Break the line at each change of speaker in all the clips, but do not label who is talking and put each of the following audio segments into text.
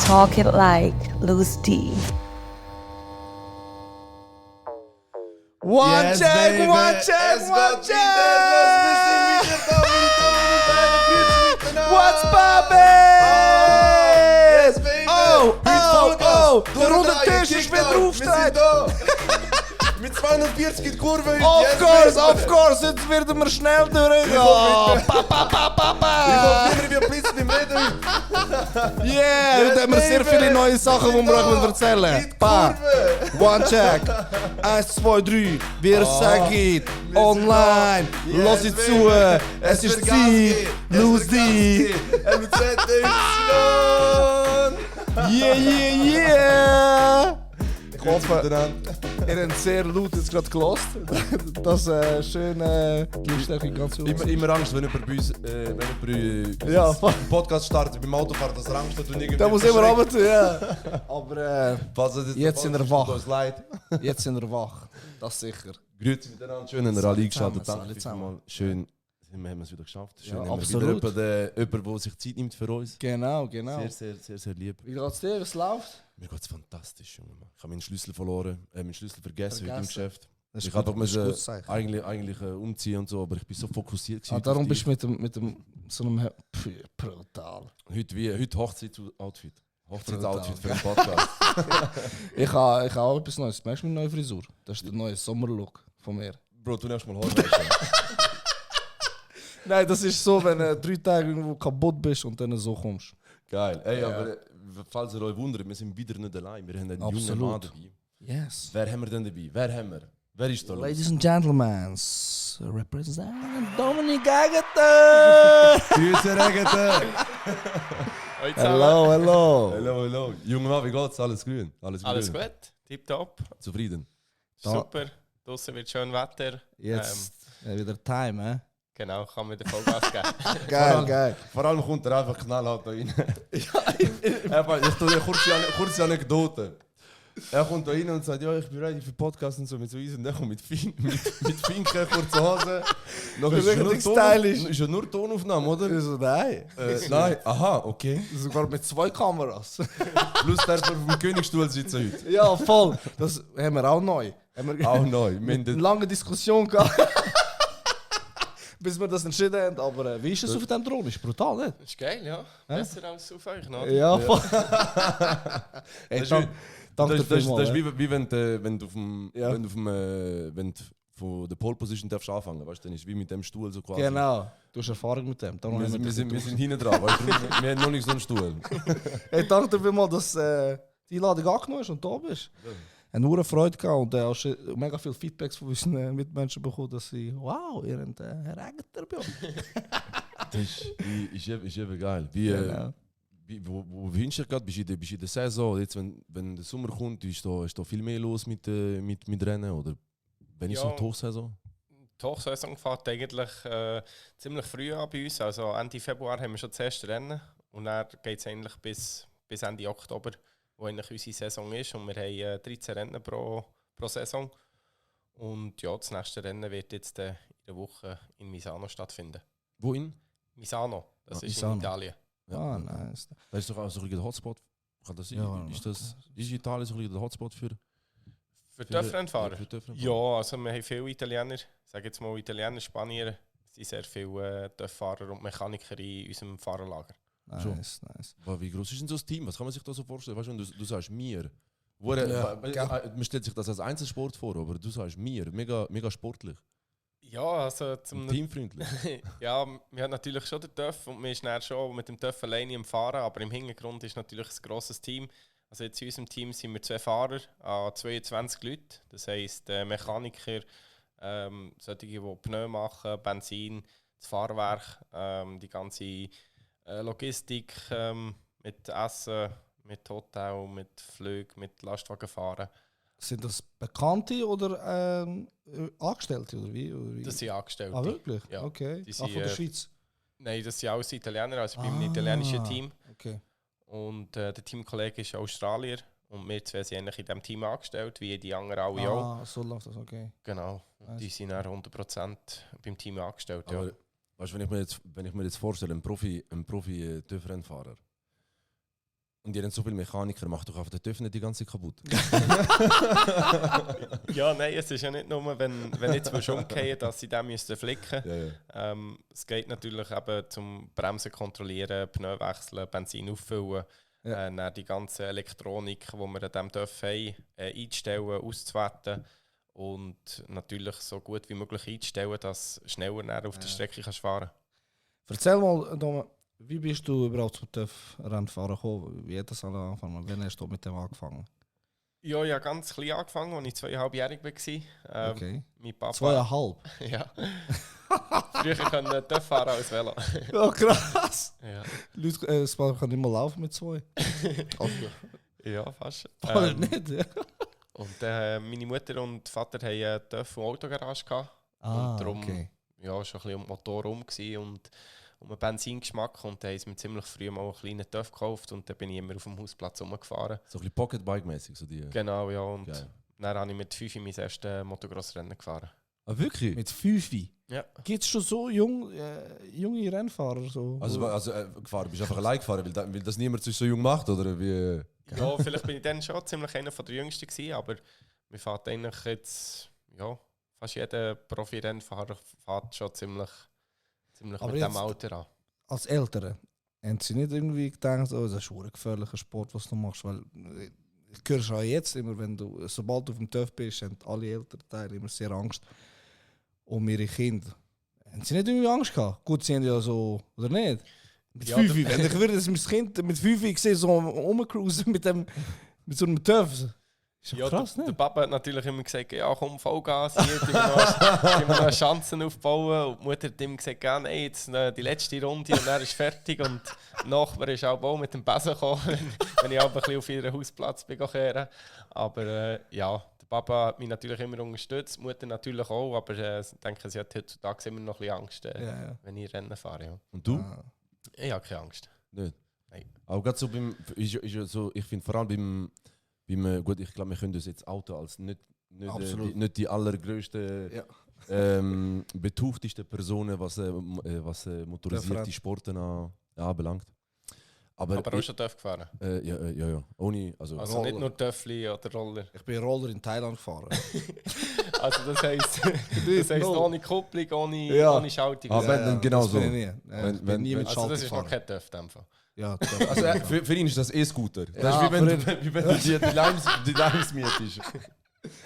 Talk it like Louis D.
One check, one check, one check! What's poppin'?
Yes, baby!
Oh! Der runde Tisch ist wieder aufsteht!
Mit 240 in die Kurve!
Of course! Jetzt werden wir schnell durchgehen!
Ich hoffe nicht mehr wie Blitz im Reden heute!
Yeah! Heute haben wir sehr viele neue Sachen, die wir euch erzählen.
In die
Bam!
Kurve!
One check! 1, 2, 3! Wir sagen online! Los es zu! Es ist Zeit! Los die!
MZ
Yeah, yeah, yeah! Ich hoffe, ihr habt sehr laut jetzt gerade gelost. Das schöne Gliedstärke ganz gut.
Immer Angst, wenn jemand bei uns
Ja,
einen Podcast startet beim Autofahren, dass er Angst hat und irgendwie...
da muss immer runter, ja. Aber jetzt sind wir wach.
Uns leid.
Jetzt sind wir wach. Das sicher.
Grüezi miteinander, schön, dass ihr alle eingeschaltet
zusammen,
habt.
zusammen.
Mal schön, haben wir es wieder geschafft. Schön,
Ja,
haben wir
absolut.
wieder jemanden, der sich Zeit nimmt für uns.
Genau.
Sehr lieb.
Wie geht's dir? Was läuft?
Mir geht's fantastisch, Junge. Ich habe meinen Schlüssel verloren, meinen Schlüssel vergessen heute im Geschäft.
Das ist
Ich
gut,
habe
das ist ein
einfach
gutes Zeichen.
eigentlich umziehen und so, aber ich bin so fokussiert gewesen.
Darum
auf
bist
dich.
du mit dem so einem brutal.
Heute Hochzeitsoutfit. Hochzeitsoutfit für den Podcast.
Ich habe auch etwas Neues. Merkst du meine neue Frisur? Das ist der neue Sommerlook von mir.
Bro, du nimmst mal Haare.
Nein, das ist so, wenn du 3 Tage irgendwo kaputt bist und dann so kommst.
Geil. Ey,
Ja.
aber falls ihr euch wundert, wir sind wieder nicht allein. Wir haben einen jungen
Absolut.
Mann dabei.
Yes.
Wer haben wir denn dabei? Wer ist da los?
Ladies and gentlemen, represent Dominic Agata!
Grüße, Regete!
Hello.
Hello. Junger Mann, wie geht's? Alles grün?
Alles
grün?
gut, tipptopp,
Zufrieden?
Da-
super. Draussen wird schön Wetter.
Jetzt wieder Time,
Genau, kann man den Vollgas geben.
Geil.
Vor allem kommt er einfach knallhart da rein. Ich tue dir kurze Anekdote. Er kommt da rein und sagt, ja, ich bin ready für Podcast und so mit so Eisen. Und er kommt mit Finken, kurze Hose. Noch ist
Richtig stylisch.
Ist ja nur Tonaufnahme, oder?
Also nein.
Nein, aha, okay.
Sogar mit 2 Kameras.
Plus der auf dem Königsstuhl sitzen heute.
Ja, voll. Das haben wir auch neu.
Auch neu. Wir haben
Eine lange Diskussion gehabt. Bis wir das entschieden haben. Aber wie ist es auf dem Thron? Ist brutal, nicht?
Ist geil, ja. Besser als auf euch noch.
Ja, voll. Hey,
Das ist
danke
Das ist
vielmals.
wie wenn du
Ja.
wenn du von der Pole Position darfst anfangen, weißt du, dann ist es wie mit dem Stuhl so quasi.
Genau. Du hast Erfahrung mit dem. Darum
Wir
haben
sind
dich
hinten dran, weißt du, wir haben noch nicht so einen Stuhl.
Hey, danke dir vielmals, dass die Einladung angenommen hast und da bist. Eine hohe Freude gehabt und hast mega viele Feedbacks von unseren Mitmenschen bekommen, dass sie, wow, ihr habt Herr Egger bei uns.
Das ist eben geil.
Genau.
Wo findest du dich gerade? Bist du in der Saison? Jetzt, wenn der Sommer kommt, ist da viel mehr los mit Rennen? Oder wenn ist
Ja.
so die Hochsaison?
Die Hochsaison fährt eigentlich ziemlich früh an bei uns. Also Ende Februar haben wir schon das erste Rennen. Und dann geht es eigentlich bis Ende Oktober, wo eigentlich unsere Saison ist. Und wir haben 13 Rennen pro Saison. Und ja, das nächste Rennen wird jetzt in der Woche in Misano stattfinden.
Wohin?
Misano, das ist
Misano.
in Italien.
Ah, nice.
Das ist doch auch so ein bisschen der Hotspot. Kann das sein?
Ja,
ist Italien so ein bisschen der Hotspot für
Für Töpfrennfahrer?
für Töpfrennfahrer?
Ja, also wir haben viele Italiener, ich sage jetzt mal Italiener, Spanier, es sind sehr viele Töpffahrer und Mechaniker in unserem Fahrerlager.
Nice.
Aber wie groß ist denn so das Team? Was kann man sich da so vorstellen? Weißt du, wenn du sagst mir.
Ja,
Man stellt sich das als Einzelsport vor, aber du sagst mir, mega sportlich,
Ja, also zum
teamfreundlich.
ja, wir haben natürlich schon den TÜV und wir sind dann schon mit dem TÜV alleine im Fahren, aber im Hintergrund ist natürlich ein grosses Team. Also jetzt in unserem Team sind wir 2 Fahrer an 22 Leute, das heisst Mechaniker, solche, die Pneu machen, Benzin, das Fahrwerk, die ganze Logistik mit Essen, mit Hotel, mit Flügen, mit Lastwagenfahren.
Sind das Bekannte oder Angestellte? Oder wie?
Das sind Angestellte.
Ah, wirklich?
Ja.
Okay.
Die
Von
sind,
der Schweiz?
Nein, das sind alles Italiener, also ich bin im italienischen Team.
Okay.
Und der Teamkollege ist Australier und wir zwei sind eigentlich in diesem Team angestellt, wie die anderen alle auch.
So läuft das, okay.
Genau, und die sind dann 100% beim Team angestellt. Ja.
Aber Weißt du, wenn ich mir jetzt vorstelle, ein Profi TÜV-Rennfahrer. Und die haben so viele Mechaniker, macht doch einfach den TÜV nicht die ganze Zeit kaputt.
Ja, nein, es ist ja nicht nur, wenn jetzt mal umgehen, dass sie den müssen flicken müssen.
Ja.
Es geht natürlich eben zum Bremsen kontrollieren, Pneu wechseln, Benzin auffüllen,
Ja.
dann die ganze Elektronik, die wir an diesem TÜV haben, einstellen, auszuwerten und natürlich so gut wie möglich einstellen, dass du schneller dann auf der Strecke kannst fahren kannst.
Erzähl mal, Dome, wie bist du überhaupt zum TÜV-Rennfahren gekommen? Wie hat das alle angefangen? Wann hast du mit dem angefangen?
Ja, ich habe ganz klein angefangen, als ich 2,5-jährig war.
Okay.
Mein Papa...
2,5?
Ja. Früher konnte TÜV fahren als Velo.
Ja, krass!
Ja.
Leute, das kann nicht mal laufen mit 2.
Ja, fast.
Bald nicht, ja.
Und meine Mutter und Vater hatten eine TÜV- und Autogarage gehabt.
Ah,
Und darum
okay.
ja, schon ein bisschen um den Motor herum und um den Benzingeschmack. Und dann haben sie mir ziemlich früh mal einen kleinen TÜV gekauft und dann bin ich immer auf dem Hausplatz rumgefahren.
So ein bisschen Pocketbike-mäßig. So die.
Genau, ja. Und
Geil.
dann habe ich mit 5 mein erstes Motocross-Rennen gefahren.
Ah, wirklich?
Mit 5?
Ja.
Gibt es schon so junge Rennfahrer? So,
Gefahren, bist du einfach allein gefahren, weil das niemand so jung macht? Oder wie?
Ja, vielleicht bin ich dann schon ziemlich einer der Jüngsten gewesen, aber mir fährt eigentlich jetzt, ja, fast jeder Profi-Rennfahrer fährt schon ziemlich
Aber
mit
jetzt-
dem Alter an.
Als Ältere, haben sie nicht irgendwie gedacht, oh, das ist ein gefährlicher Sport, was du machst? Weil ich höre schon jetzt immer, sobald du auf dem TÜV bist, haben alle Elternteile immer sehr Angst um ihre Kinder. Haben sie nicht irgendwie Angst gehabt? Gut, sie haben ja so, oder nicht? Mit
Ja,
5, wenn ich würde, dass mein Kind mit 5 sehe, so rumcruisen mit so einem TÜV. Ist doch
Ja,
krass,
der
ne?
Papa hat natürlich immer gesagt, ja komm, Vollgas, hier, die wir noch Chancen aufbauen. Und die Mutter hat ihm gesagt, ja, nein, jetzt die letzte Runde und dann ist fertig. Und der Nachbar ist auch mit dem Besen gekommen, wenn ich auch ein bisschen auf ihren Hausplatz bin kehren. Aber ja, der Papa hat mich natürlich immer unterstützt, die Mutter natürlich auch, aber ich denke, sie hat heutzutage immer noch ein bisschen Angst,
Ja.
wenn ich Rennen fahre. Ja.
Und du?
Ah.
Ich habe keine Angst.
Nicht?
Nein.
Auch gerade so ich finde vor allem beim gut, ich glaube, wir können das jetzt Auto als nicht
Absolut.
nicht die allergrößte
Ja.
betuchteste Personen, was motorisierte
Referent.
Sporten anbelangt.
Aber auch schon TÜV gefahren.
Ja. Ohne, also
Also nicht nur Töffli oder Roller.
Ich bin Roller in Thailand gefahren.
Also das heisst ohne Kupplung,
Ja.
ohne Schaltung.
Ah, wenn, dann genau
das
so.
bin ich nie. Ich bin
wenn-
nie mit
Also
Schaltung
das ist noch
gefahren.
kein TÜV in dem Fall.
Ja,
Also für ihn ist das E-Scooter. Das
Ja,
ist wie wenn,
für
wie wenn du die Limes mietest.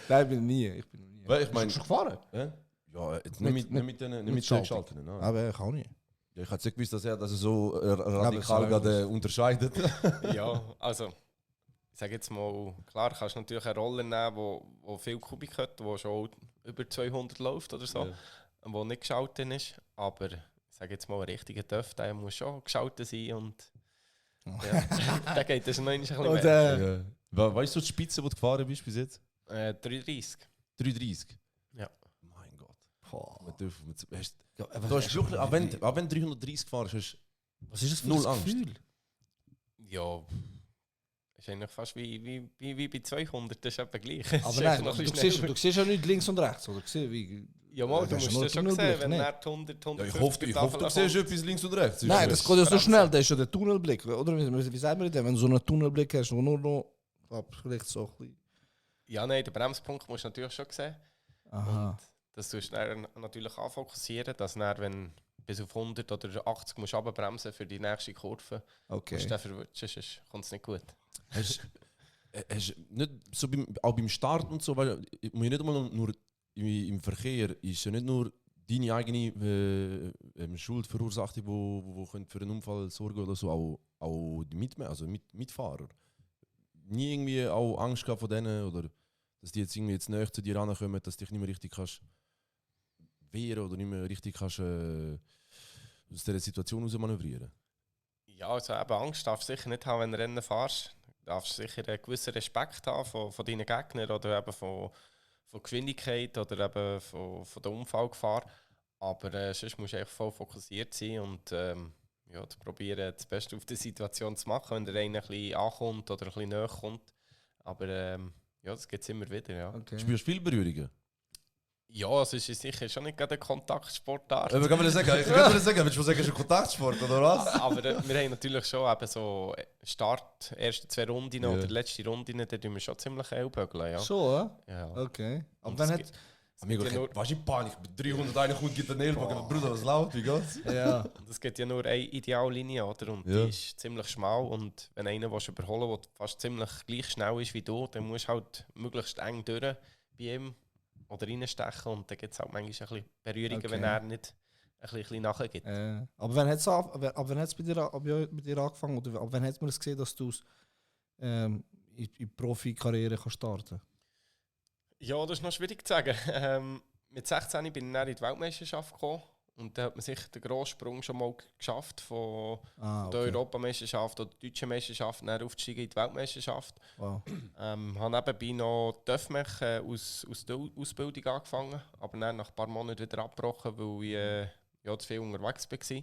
Nein, bin ich nie. Ich bin nie.
Weil ich meine,
Schon gefahren?
ja, jetzt
Mit-
nicht mit den
mit Schaltung.
geschalteten. Ne?
Aber ich auch nicht.
Ja, ich hätte nicht gewusst, dass er so radikal
soll
gerade unterscheidet.
Ja, also ich sage jetzt mal, klar kannst du natürlich einen Roller nehmen, wo viel Kubik hat, der schon über 200 läuft oder so,
Ja.
wo nicht geschaltet ist. Aber ich sage jetzt mal, ein richtiger TÜV, der muss schon geschaltet sein und ja, da geht es noch ein bisschen
Und,
mehr.
Weißt du die Spitze, die du gefahren bist bis jetzt?
330.
330?
Ja.
Mein Gott.
boah.
Du hast wirklich, auch wenn du 330 gefahren hast,
Was ist das für
null
ein
Angst.
Gefühl?
Ja, ist eigentlich fast wie bei 200, das ist etwa gleich.
Aber
Ist
nein,
einfach noch ein
du
bisschen
siehst,
schneller.
du siehst ja nicht links und rechts, oder? Wie,
Ja, mal, du
Das ist
musst
nur
das schon
Tunnelblick,
sehen, wenn
nicht?
er 100, 150
ich hoffe, du siehst etwas links und rechts.
Nein, das geht ja so schnell, das ist ja der Tunnelblick. Oder wie sagt man das? Wenn du so einen Tunnelblick hast, wo nur noch vielleicht so ein bisschen.
Ja, nein, den Bremspunkt musst du natürlich schon sehen.
Aha.
Das tust du dann natürlich anfokussieren, dass dann, wenn du bis auf 100 oder 80 musst runterbremsen für die nächste Kurve,
Okay.
musst du den verwutschen, sonst kommt es nicht gut.
Hast nicht so auch beim Start und so, weil ich muss nicht immer nur im Verkehr ist ja nicht nur deine eigene Schuld verursacht, wo für einen Unfall sorgen oder so, auch die Mitfahrer. Nie irgendwie auch Angst gehabt von denen oder dass die jetzt irgendwie jetzt näher zu dir rankommen, dass du dich nicht mehr richtig kannst wehren oder nicht mehr richtig kannst aus dieser Situation raus manövrieren.
Ja, also eben Angst darfst du sicher nicht haben, wenn du Rennen fährst. Du darfst sicher einen gewissen Respekt haben von deinen Gegnern oder eben von Geschwindigkeit oder eben von der Unfallgefahr. Aber sonst musst du echt voll fokussiert sein und zu probieren, das Beste auf die Situation zu machen, wenn der eine ein bisschen ankommt oder ein bisschen näher kommt. Aber das gibt es immer wieder, ja.
Okay.
Spürst du viele Berührungen?
Ja, es ist sicher schon nicht gerade eine Kontaktsportart.
Ich kann mir sagen, willst du sagen, es ist ein Kontaktsport oder was?
Aber wir haben natürlich schon eben so Start, erste 2 Runden
Ja.
oder letzte Runden, da tun wir schon ziemlich ellbögeln, ja.
Schon,
Ja.
okay. Aber
Und
wenn
es
hat...
gibt-
Amigo,
Ja, nur-
was in Panik? Bei 300 einer kommt, gibt der Ellbogen. Bruder, was laut, wie geht's?
Ja.
Und es gibt ja nur eine Ideallinie, oder? Und
Ja.
die ist ziemlich schmal. Und wenn einer willst überholen will, der fast ziemlich gleich schnell ist wie du, dann musst du halt möglichst eng durch bei ihm oder reinstechen. Und dann gibt es halt manchmal ein bisschen Berührungen,
Okay.
wenn er nicht ein bisschen nachgibt.
Aber wenn hat es bei dir angefangen? Oder ab wann hat man es gesehen, dass du in die Profikarriere kannst starten?
Ja, das ist noch schwierig zu sagen. Mit 16 bin ich dann in die Weltmeisterschaft gekommen. Und da hat man sich den grossen Sprung schon mal geschafft von der Europameisterschaft oder der deutschen Meisterschaft dann aufzusteigen in die Weltmeisterschaft.
Wow.
Habe nebenbei noch TÜV-Mech aus der Ausbildung angefangen, aber dann nach ein paar Monaten wieder abgebrochen, weil ich ja, zu viel unterwegs war.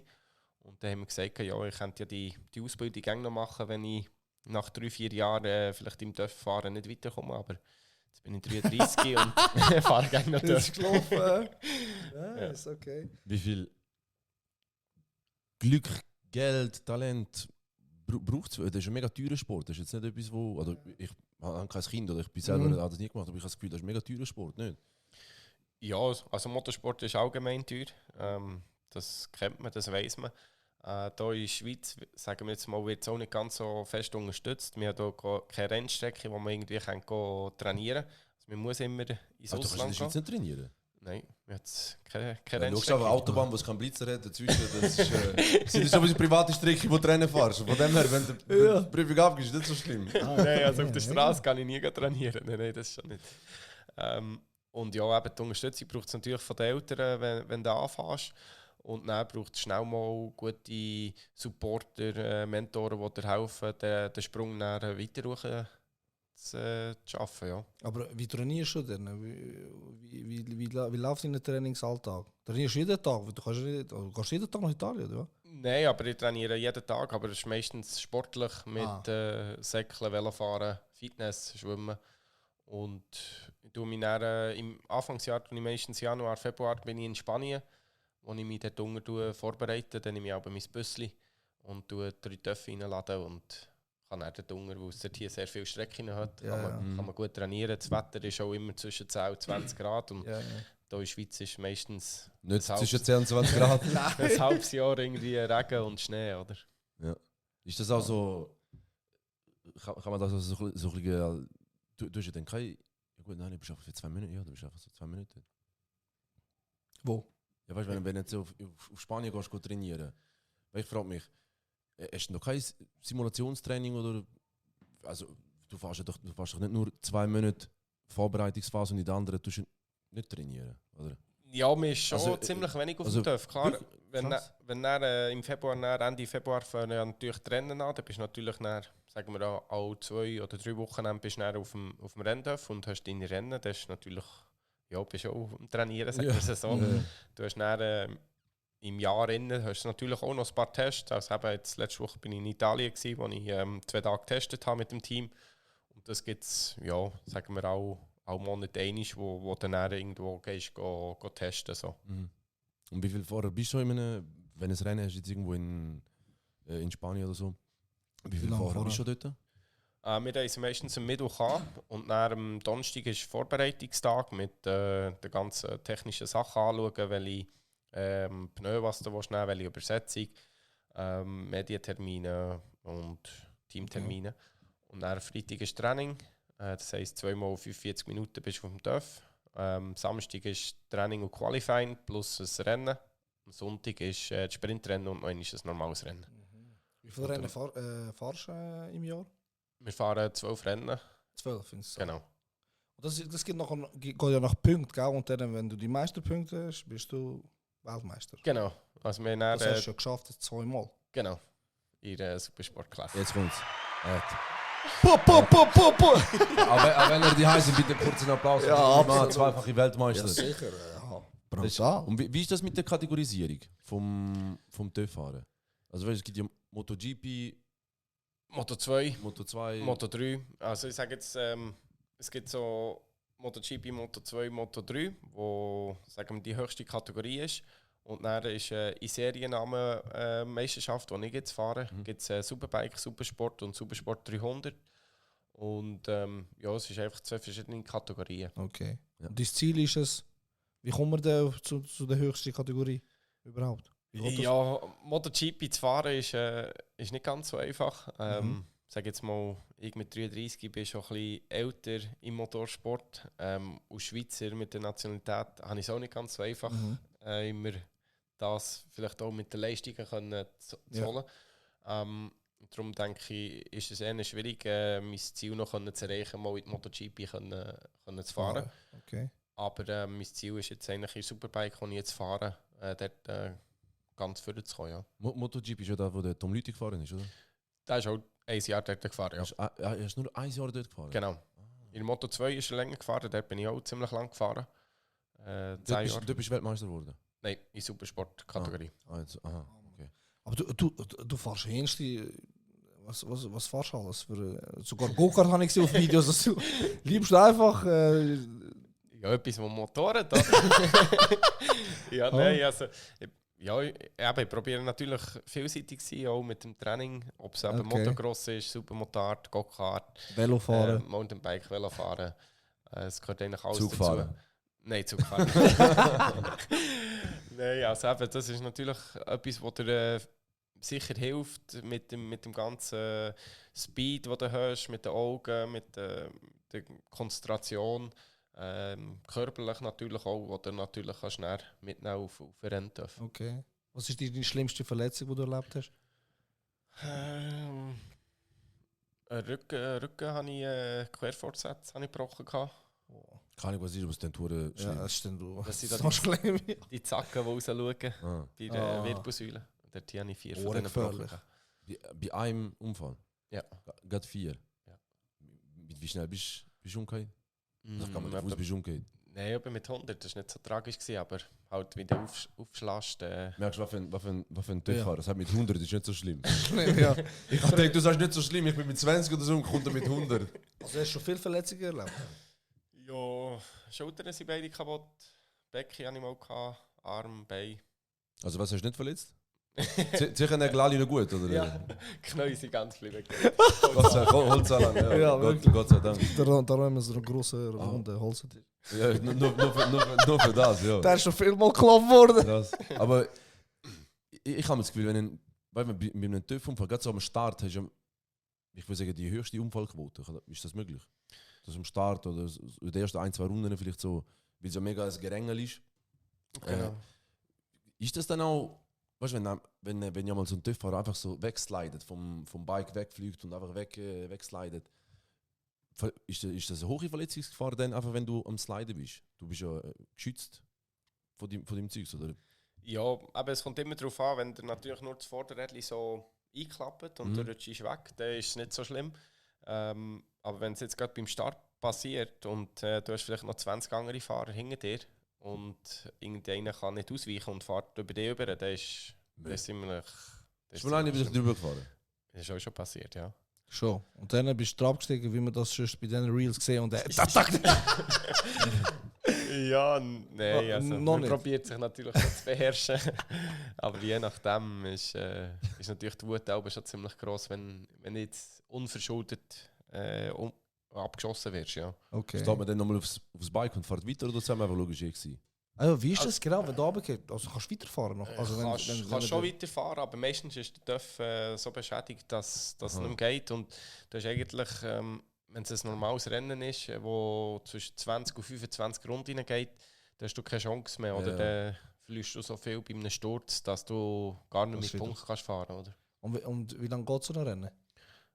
Und dann haben wir gesagt, ja, ich könnte ja die Ausbildung gerne noch machen, wenn ich nach 3-4 Jahren vielleicht im TÜV-Fahren nicht weiterkomme. Aber jetzt bin ich 33 und fahre gerne noch TÜV.
gelaufen. Ja, ist okay.
Wie viel Glück, Geld, Talent braucht es? Das ist ein mega teurer Sport. Das ist jetzt nicht etwas, wo... Oder ich habe kein Kind oder ich bin selber habe das nie gemacht, aber ich habe das Gefühl, das ist ein mega teurer Sport, nicht?
Ja, also Motorsport ist allgemein teuer. Das kennt man, das weiss man. Hier in der Schweiz, sagen wir jetzt mal, wird es auch nicht ganz so fest unterstützt. Wir haben hier keine Rennstrecke, wo man irgendwie trainieren kann. Also man muss immer ins
Also, du kannst in der
Ausland
Schweiz
gehen.
nicht trainieren.
Nein, wir haben jetzt keine
Ja, schau
Rennstrecke.
aber Autobahn, wo es keinen Blitzer hat dazwischen, das ist... sind schon wie private Strecke, wo du Rennen fährst. Von dem her, wenn du die Prüfung abgibst, ist das nicht so schlimm.
Nein, also auf der Straße kann ich nie trainieren. Nein, das ist schon nicht. Und ja, eben die Unterstützung braucht es natürlich von den Eltern, wenn du anfährst. Und dann braucht es schnell mal gute Supporter, Mentoren, die dir helfen, den Sprung dann weiter zu schaffen. Ja.
Aber wie trainierst du denn? Wie läuft dein Trainingsalltag? Trainierst du jeden Tag? Du gehst jeden Tag nach Italien, oder?
Nein, aber ich trainiere jeden Tag, aber es ist meistens sportlich mit Säckeln, Velofahren, Fitness, Schwimmen. Und ich tue mich dann, im Anfangsjahr, meistens Januar, Februar, bin ich in Spanien, wo ich mich dort unten vorbereite. Dann nehme ich aber mein Büsschen und tue 3 Töpfe reinladen und kann dann dort unten, weil es dort hier sehr viele Strecken hat, kann man gut trainieren. Das Wetter ist auch immer zwischen 10 und 20 Grad und hier in der Schweiz ist meistens
Nicht zwischen 10 und 20 Grad.
ein halbes Jahr irgendwie Regen und Schnee, oder?
Ja. Ist das auch so... Kann man das so ein bisschen... Du hast ja dann keine... Ja gut, nein, du bist einfach für 2 Minuten. Ja, du bist einfach so 2 Minuten.
Wo?
Ja, weißt du, wenn du jetzt auf Spanien gehst, trainieren, weil ich frage mich, hast du noch kein Simulationstraining oder... Also, du fährst doch nicht nur 2 Monate Vorbereitungsphase und in den anderen tust du nicht trainieren, oder?
Ja, mir ist schon
Also,
ziemlich wenig auf
also,
dem TÜV. Klar,
wirklich?
wenn
Krass.
im Februar, Ende Februar fangen ja natürlich die Rennen an, dann bist du natürlich dann, sagen wir auch 2 oder 3 Wochen bist du dann auf dem Renntüv und hast deine Rennen. Das ist natürlich, ja, bist auch am Trainieren, sagen wir es so.
Ja.
Du hast dann im Jahr hast du natürlich auch noch ein paar Tests. Also eben jetzt letzte Woche bin ich in Italien gewesen, wo ich 2 Tage getestet habe mit dem Team. Und das gibt es, ja, sagen wir auch Monate einig, wo du dann irgendwo gehst, go testen. So.
Mhm. Und wie viel Fahrer bist du in einem, wenn du ein Rennen hast, jetzt irgendwo in Spanien oder so? Wie viele
lange
Fahrer bist du dort?
Wir reisen meistens am Mittwoch an und dann am Donnerstag ist Vorbereitungstag mit den ganzen technischen Sachen anschauen, welche Pneu, was du willst nehmen, welche Übersetzung, Medientermine und Teamtermine. Und dann Freitag ist Training, das heisst 2 mal 45 Minuten bist du auf dem TÜV. Samstag ist Training und Qualifying plus ein Rennen. Am Sonntag ist das Sprintrennen und noch ein normales Rennen.
Wie viele Rennen fahrst du im Jahr?
Wir fahren 12 Rennen.
12, findest du?
Genau.
Und das geht ja nach Punkten, gell? Und dann, wenn du die meisten Punkte hast, bist du Weltmeister.
Genau. Also wir haben
Das hast du schon geschafft, 2 Mal.
genau. In der Supersportklasse.
Jetzt kommt's.
Po!
Aber wenn ihr die heißen, bitte kurz einen Applaus.
Ja,
Mann,
absolut.
zweifache Weltmeister.
sicher.
Das ist- Und wie ist das mit der Kategorisierung vom TÜV-Fahren? Also weißt, es gibt ja MotoGP,
Moto 2,
Moto 2.
Moto 3. Also ich sage jetzt, es gibt so MotoGP, Moto2, Moto3, wo sagen wir, die höchste Kategorie ist. Und dann ist in Seriennamen Meisterschaft, die ich jetzt fahre, gibt es Superbike, Supersport und Supersport 300. Und ja, es ist einfach 2 verschiedene Kategorien.
Okay.
Ja.
Und das Ziel ist es, wie kommt man da zu der höchsten Kategorie überhaupt? Wie geht das?
Ja, MotoGP zu fahren ist nicht ganz so einfach. Sag jetzt mal, ich mit 33 bin schon ein bisschen älter im Motorsport. Als Schweizer mit der Nationalität habe ich es auch nicht ganz so einfach, immer das vielleicht auch mit den Leistungen können zu holen. Darum denke ich, ist es eher schwierig, mein Ziel noch zu erreichen, mal in die MotoGP zu fahren.
Okay.
Aber mein Ziel ist jetzt eigentlich in Superbike, wo ich jetzt fahre, dort ganz vorne zu kommen. Ja.
MotoGP ist ja da, wo der Tom Lüthi gefahren ist, oder?
Der ist auch 1 Jahr dort gefahren. Ja.
Er ist nur 1 Jahr dort gefahren?
Genau. In Moto 2 ist er länger gefahren, dort bin ich auch ziemlich lang gefahren. 10 Jahre.
Du bist Weltmeister geworden?
Nein, in Supersport-Kategorie.
Aha, okay.
Aber du fährst jenste. Was fährst du alles? Sogar Go-Kart habe ich gesehen auf Videos. Dass du liebst du einfach.
Ja, etwas mit Motoren. Ja, nein, also. Ich probiere natürlich vielseitig zu sein, auch mit dem Training. Ob es eben Motocross ist, Supermotard, Go-Kart,
Velofahren.
Mountainbike, Velofahren. Es gehört eigentlich alles
Zugfahren.
dazu. Nein, Zugfahren. Nein, also eben, das ist natürlich etwas, was dir sicher hilft mit dem ganzen Speed, den du hast, mit den Augen, mit der Konzentration. Körperlich natürlich auch, wo du natürlich kannst mitnehmen auf Rennen dürfen.
Okay. Was ist die schlimmste Verletzung, die du erlebt hast?
Rücken habe ich Querfortsatz gebrochen.
Keine Ahnung, was ist, aber es dann schlimm.
Ja, das ist dann du.
Das sind
so schlimm.
Die Zacken, die rausschauen bei der Wirbelsäule. Dort habe ich 4 von denen gebrochen.
Bei einem Unfall?
Ja.
Gerade 4?
Ja.
Wie schnell bist du umgekehrt? Das kann man nicht Fuß bist du umgekehrt.
Nein, aber mit 100, das war nicht so tragisch, aber halt wie du aufschlägst.
Merkst du, was für ein TÜV-Fahrer? Das hat mit 100 ist nicht so schlimm.
Ja.
Ich denke, du sagst nicht so schlimm, ich bin mit 20 oder so und kommt er mit 100.
Also hast du schon viele Verletzungen erlebt?
Ja, Schultern sind beide kaputt, Becken hatte ich mal, Arm, Bein.
Also was hast du nicht verletzt? Sicher nicht alle noch gut, oder?
Ja, Knie sind ganz flügig.
Holzallen, ja.
Ja,
Gott sei Dank.
Da haben wir so eine grosse runde Hals.
Ja, nur für das, ja.
Der ist schon viel mal geklopft worden.
Das. Aber ich habe das Gefühl, wenn bei einem TÜV-Unfall, gerade so am Start, hast du, ich würde sagen, die höchste Unfallquote. Ist das möglich? Dass am Start oder in den ersten 1-2 Runden vielleicht so, weil es ja mega ein Gerangel ist.
Genau.
Ist das dann auch, weißt du, wenn ja mal so ein TÜV-Fahrer einfach so wegslidet, vom Bike wegfliegt und einfach wegslidet, ist das eine hohe Verletzungsgefahr dann einfach, wenn du am Sliden bist? Du bist ja geschützt von deinem Zeugs, oder?
Ja, aber es kommt immer darauf an, wenn der natürlich nur das Vorderrädchen so einklappt und du rutschst weg, dann ist es nicht so schlimm. Aber wenn es jetzt gerade beim Start passiert und du hast vielleicht noch 20 andere Fahrer hinter dir und irgendeiner kann nicht ausweichen und fährt über dich über, dann ist das ziemlich...
Ist mal einer wieder drüber gefahren?
Das ist auch schon passiert, ja.
Schon. Und dann bist du abgestiegen, wie man das schon bei den Reels gesehen und
Ja, nein, also
noch
man
nicht.
probiert sich natürlich schon zu beherrschen. Aber je nachdem ist natürlich die Wut auch schon ziemlich gross, wenn jetzt unverschuldet abgeschossen wirst. Ja.
Okay.
Steht man dann nochmal aufs Bike und fährt weiter oder zusammen einfach logisch gewesen?
Also, wie ist das genau, wenn du runtergehst? Also kannst du weiterfahren noch? Also,
Kannst schon weiterfahren, aber meistens ist der TÜV so beschädigt, dass es nicht mehr geht. Und du hast eigentlich, wenn es ein normales Rennen ist, wo zwischen 20 und 25 Runden geht, dann hast du keine Chance mehr. Oder dann verlierst du so viel bei einem Sturz, dass du gar nicht mit Punkten kannst fahren. Oder?
Und wie lange geht so ein Rennen?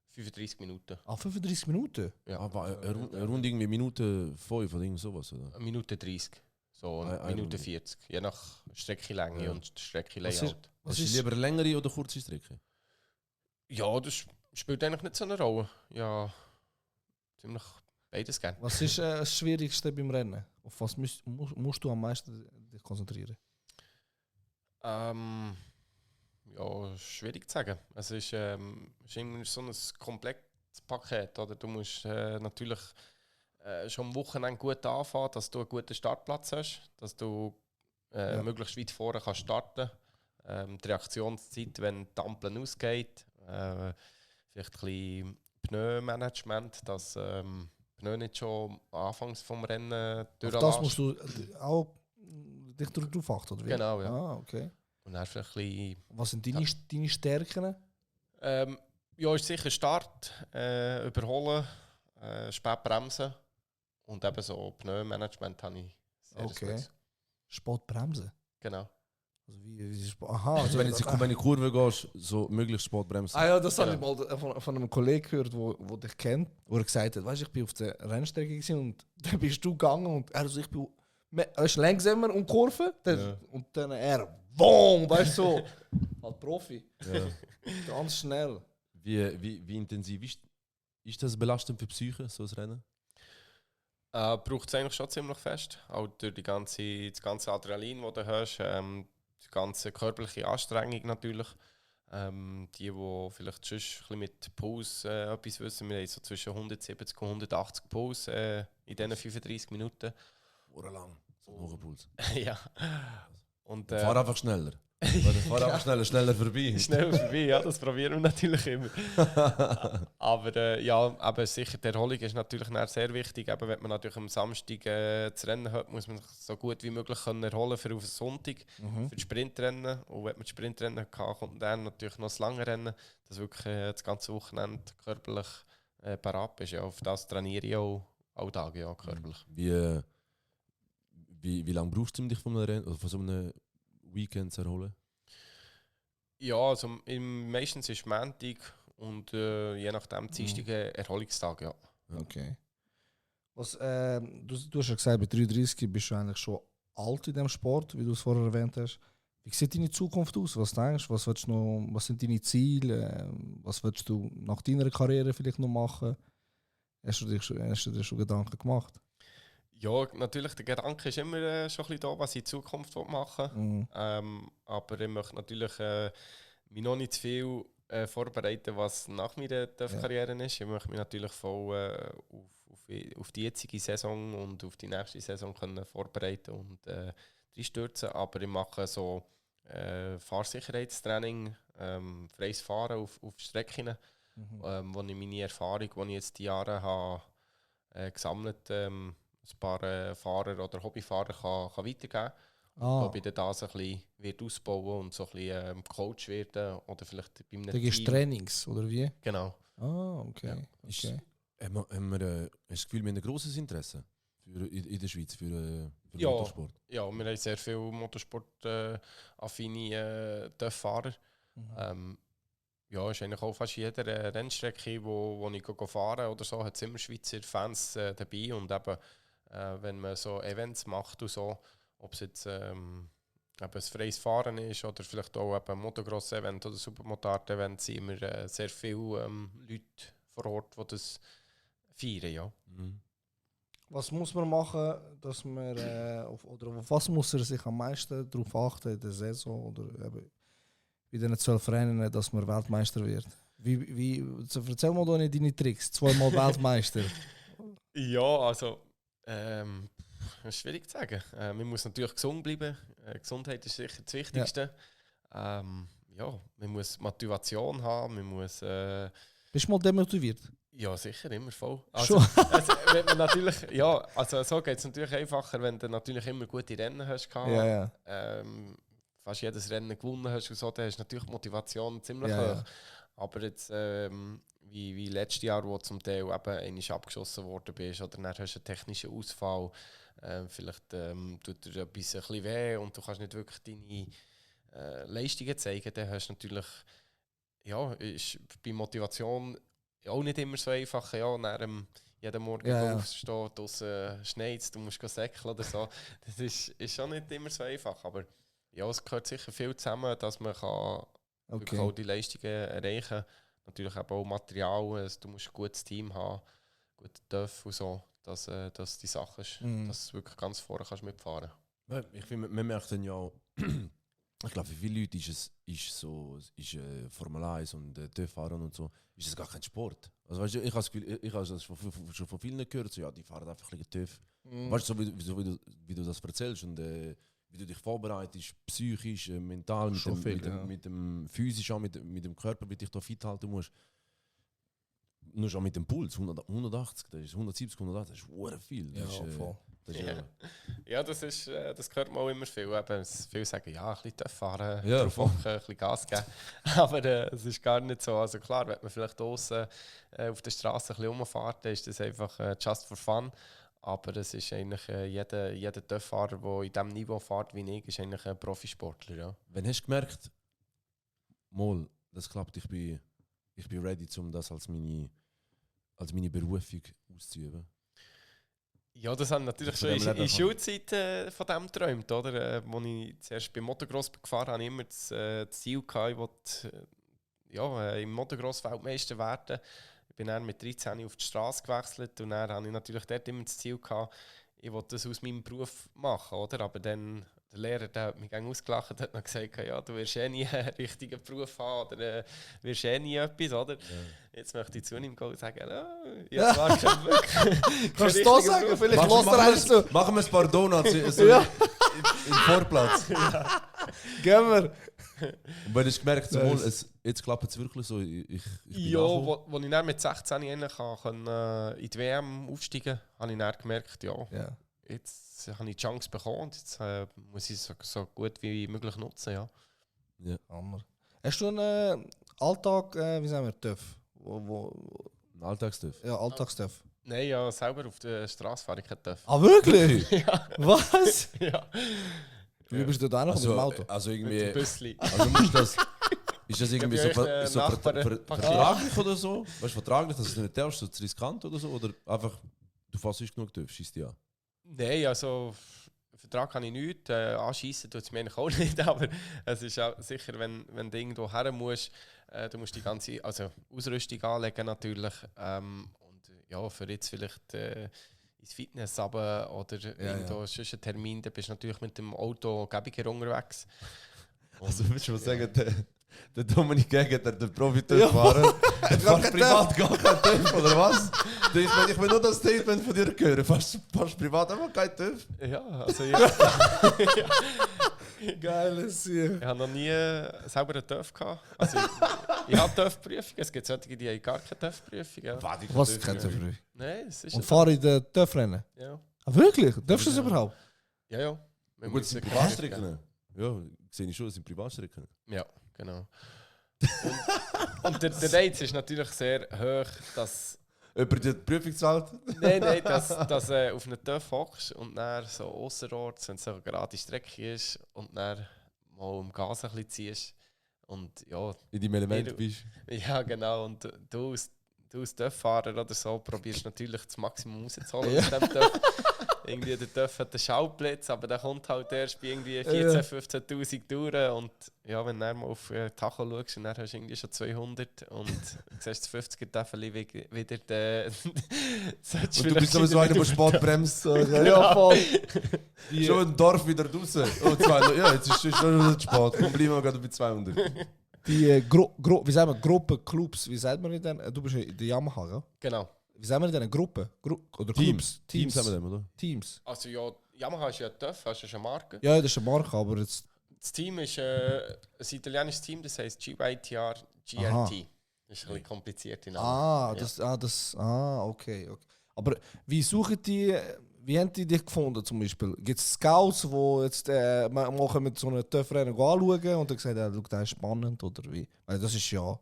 35 Minuten.
35 Minuten?
Ja, aber eine Runde irgendwie Minute 5 oder irgend sowas, oder?
Eine Minute 30. So eine
Eine
Minute
Runde.
40. Je nach Streckenlänge und Streckenlayout.
Was
Hast du
ist-
lieber längere oder kurze Strecke?
Ja, das spielt eigentlich nicht so eine Rolle. Ja, ziemlich beides gerne.
Was ist das Schwierigste beim Rennen? Auf was musst du am meisten dich konzentrieren?
Ja, schwierig zu sagen. Es ist immer so ein Komplettpaket. Oder? Du musst natürlich schon am Wochenende gut anfangen, dass du einen guten Startplatz hast, dass du möglichst weit vorne kannst starten. Die Reaktionszeit, wenn die Ampel ausgeht, vielleicht ein bisschen Pneumanagement, dass Pneu nicht schon anfangs vom Rennen
Auf
durchlässt.
das musst du auch dich darauf achten, oder wie?
Genau, ja.
Ah, okay.
Und dann vielleicht ein bisschen,
Was sind deine Stärken?
ja, ist sicher Start, überholen, spät bremsen und eben so Pneumanagement habe ich sehr
Okay.
gut.
Spät bremsen?
Genau.
Also wie aha,
Also wenn du in die Kurve gehst, so möglichst spät bremsen.
Ah ja, das habe ich
Genau.
mal von einem Kollegen gehört, wo dich kennt, wo er gesagt hat, weißt, ich bin auf der Rennstrecke gewesen und dann bist du gegangen und er so, ich bin langsamer und Kurve und dann er, boom, weißt du, so, halt Profi,
Ja.
ganz schnell.
Wie intensiv ist das belastend für die Psyche, so ein Rennen?
Braucht es eigentlich schon ziemlich fest. Auch durch das ganze Adrenalin, das du hast, die ganze körperliche Anstrengung natürlich. Die vielleicht schon ein bisschen mit Puls etwas wissen, wir haben so zwischen 170 und 180 Puls in diesen 35 Minuten.
Oder lang. So ein hoher Puls.
Ja. Und,
Fahr einfach schneller. Fahr einfach schneller vorbei.
Schnell vorbei, ja, das probieren wir natürlich immer. Aber ja, aber sicher, die Erholung ist natürlich sehr wichtig. Eben, wenn man natürlich am Samstag das Rennen hat, muss man sich so gut wie möglich können erholen für auf den Sonntag, für das Sprintrennen. Und wenn man das Sprintrennen hat, kommt dann natürlich noch das lange Rennen, dass wirklich das ganze Wochenende körperlich parat bist. Ja, auf das trainiere ich auch Tage, ja, körperlich.
Wie lange brauchst du, um dich von einem Rennen, oder von so einem Weekend zu erholen?
Ja, also meistens ist es Montag und je nachdem Dienstag Erholungstag, ja.
Okay. Was, du hast ja gesagt, bei 33 bist du eigentlich schon alt in diesem Sport, wie du es vorher erwähnt hast. Wie sieht deine Zukunft aus? Was denkst du? Was sind deine Ziele? Was willst du nach deiner Karriere vielleicht noch machen? Hast du dir schon Gedanken gemacht?
Ja, natürlich, der Gedanke ist immer schon ein bisschen da, was ich in Zukunft machen will. Aber ich möchte natürlich mich noch nicht zu viel vorbereiten, was nach meiner Karriere ist. Ich möchte mich natürlich voll auf die jetzige Saison und auf die nächste Saison können vorbereiten und reinstürzen. Aber ich mache so Fahrsicherheitstraining, freies Fahren auf Strecken, wo ich meine Erfahrung, die ich jetzt die Jahre habe, gesammelt ein paar Fahrer oder Hobbyfahrer kann weitergeben kann. Ob ich dann das ein bisschen wird ausbauen und so ein bisschen Coach werden oder vielleicht bei einem
Da gibst du Trainings, oder wie?
Genau.
Ah, okay.
Ja. Haben wir das Gefühl, wir haben ein grosses Interesse in der Schweiz für
Ja.
Motorsport?
Ja, wir haben sehr viele Motorsport-affine Fahrer. Ja, ist eigentlich auch fast jeder Rennstrecke, wo ich fahre oder so, hat es immer Schweizer Fans dabei. Und eben, wenn man so Events macht und so, ob es jetzt ein freies Fahren ist oder vielleicht auch ein Motocross-Event oder Supermotard-Event, sind immer sehr viele Leute vor Ort, die das feiern. Ja.
Was muss man machen, dass man, oder auf was muss er sich am meisten darauf achten in der Saison oder eben bei den 12 Rennen, dass man Weltmeister wird? Erzähl mal deine Tricks, 2-mal Weltmeister.
Ja, also das ist schwierig zu sagen. Man muss natürlich gesund bleiben. Gesundheit ist sicher das Wichtigste. Ja, man muss Motivation haben, man muss...
Bist du mal demotiviert?
Ja, sicher, immer voll. Also, wenn man natürlich, ja, also so geht es natürlich einfacher, wenn du natürlich immer gute Rennen hast.
Ja.
Fast jedes Rennen gewonnen hast und so, dann hast du natürlich die Motivation ziemlich
Ja,
hoch.
ja.
Aber jetzt, wie letztes Jahr, wo zum Teil eben einmal abgeschossen worden bist oder dann hast du einen technischen Ausfall, vielleicht tut dir etwas ein bisschen weh und du kannst nicht wirklich deine Leistungen zeigen, dann hast du natürlich, ja, ist bei Motivation auch nicht immer so einfach, ja, nach jeden Morgen aufstehen, draussen schneit, du musst säckeln oder so. Das ist schon nicht immer so einfach, aber ja, es gehört sicher viel zusammen, dass man wirklich auch die Leistungen erreichen kann. Natürlich auch Material, du musst ein gutes Team haben, guten TÜV und so, dass die Sache ist, dass du wirklich ganz vorne kannst mitfahren.
Ich finde, man merkt dann ja auch, Ich glaube, für viele Leute ist Formel 1 und TÜV-Fahren und so, ist es gar kein Sport. Also weißt du, ich habe das Gefühl, ich habe das schon von vielen gehört, so, ja, die fahren einfach ein bisschen TÜV. Weißt du, wie du das erzählst und wie du dich vorbereitest, psychisch, mental, mit dem physisch, auch mit dem Körper, wie du dich da fit halten musst. Nur schon mit dem Puls, 180, das ist 170, 180, das ist verdammt viel. Das ist,
voll.
Ja, das hört man auch immer viel. Eben, viele sagen, ja, ein bisschen TÜV fahren,
Ja,
drauf hocken, ein bisschen Gas geben. Aber es ist gar nicht so. Also klar, wenn man vielleicht draußen auf der Straße ein bisschen rumfährt, dann ist das einfach just for fun. Aber es ist eigentlich jeder TÜV-Fahrer, der in diesem Niveau fährt wie ich, ist eigentlich ein Profisportler. Ja.
Wann hast du gemerkt, mal, das klappt, ich bin ready, um das als meine Berufung auszuüben?
Ja, das haben natürlich schon in der Schulzeit von dem geträumt, oder? Als ich zuerst beim Motocross gefahren habe, ich immer das Ziel gehabt, ich wollte im Motocross Weltmeister werden. Ich bin dann mit 13 auf die Straße gewechselt und dann hatte ich natürlich dort immer das Ziel gehabt, ich wollte das aus meinem Beruf machen, oder? Aber dann der Lehrer, der hat mich ausgelacht und hat noch gesagt, ja, du wirst nie einen richtigen Beruf haben oder wirst nie etwas, oder? Ja. Jetzt möchte ich zu ihm gehen und sagen, jetzt war schon wirklich.
Kannst du das sagen? Vielleicht lässt er eins zu.
Machen wir ein paar Donuts im Vorplatz.
Ja. Gehen wir.
Und wenn ich gemerkt habe, jetzt klappt es wirklich so, ich bin
als ich dann mit 16 eigentlich in die WM aufsteigen konnte, habe ich dann gemerkt, jetzt habe ich die Chance bekommen und jetzt muss ich es so gut wie möglich nutzen. Ja.
Hammer. Hast du einen Alltag, wie sagen wir, TÜV?
Ein Alltagstüff?
Ja, Alltagstüff.
Nein, ja, selber auf der Straße fahre ich kein TÜV.
Ah, wirklich?
Ja.
Was?
Ja.
Wie bist du da noch mit dem Auto?
Also
Mit dem
irgendwie...
Büssli.
Also ist das irgendwie so vertraglich oder so? Weißt du, vertraglich, dass du nicht darfst, so zu riskant oder so? Oder einfach, du fährst nicht genug TÜV, schießt ja?
Nein, also Vertrag kann ich nicht, anschiessen tut es mir eigentlich auch nicht, aber es ist auch sicher, wenn du irgendwo her musst, du musst die ganze Ausrüstung anlegen natürlich und ja, für jetzt vielleicht ins Fitness runter oder irgendwo sonst einen Termin, dann bist du natürlich mit dem Auto gäbiger unterwegs.
Also willst du mal sagen, der Dominik Gegen, der Profi-TÜV fahren, der fährt privat gar kein TÜV, oder was? Ich will nur das Statement von dir hören, fährst privat einfach kein TÜV?
Ja, also
Geiles hier.
ich habe noch nie selber einen TÜV gehabt. Also ich habe TÜV-Prüfung, es gibt solche, die haben gar keine TÜV-Prüfung. Ja.
Was kennt ihr früh?
Nein, es ist
Und fahre in den TÜV-Rennen?
Ja.
Ah, wirklich? Darfst du das überhaupt?
Ja.
Gut, sind Privatstrecken? Ja, sehe ich schon, das sind Privatstrecken.
Ja, genau. und der Reiz ist natürlich sehr hoch, dass...
Jemand die Prüfung zahlt?
Nein, dass auf einen TÜV hockst und dann so ausserorts, wenn es so eine gerade Strecke ist und dann mal um Gas ein bisschen ziehst und ja...
In deinem Element bist.
Ja, genau. Und du als TÜV-Fahrer oder so probierst natürlich das Maximum rauszuholen aus dem TÜV. Irgendwie der TÜV hat einen Schauplatz, aber der kommt halt erst bei irgendwie 14.000, 15.000 durch. Und ja, wenn du dann mal auf Tacho schaust und dann hast du irgendwie schon 200 und siehst das 50er-Täfeli wieder, dann
und du bist sowieso einer, der Sport bremst.
Ja, voll.
Schon im Dorf wieder raus. Oh, 200. Ja, jetzt ist es schon wieder Sport. Komm, bleiben wir gerade bei 200.
Die wie sagen wir, Gruppen, Clubs, wie sagt man in denen? Du bist in der Yamaha, ja?
Genau.
Wie sagen wir in denen? Gruppen? Oder
Teams.
Clubs?
Teams haben wir dem, oder?
Teams.
Also ja, Yamaha ist ja TÜV, hast du schon eine Marke.
Ja, das ist eine Marke, aber jetzt...
Das Team ist ein italienisches Team, das heisst GYTR GRT.
Aha.
Das ist ein bisschen kompliziert in Namen.
Okay. Aber wie suchen die... Wie haben die dich gefunden zum Beispiel? Gibt es Scouts, die jetzt machen mit so einem TÜV-Rennen anschauen und dann sagen, das ist spannend oder wie? Weil das ist ja...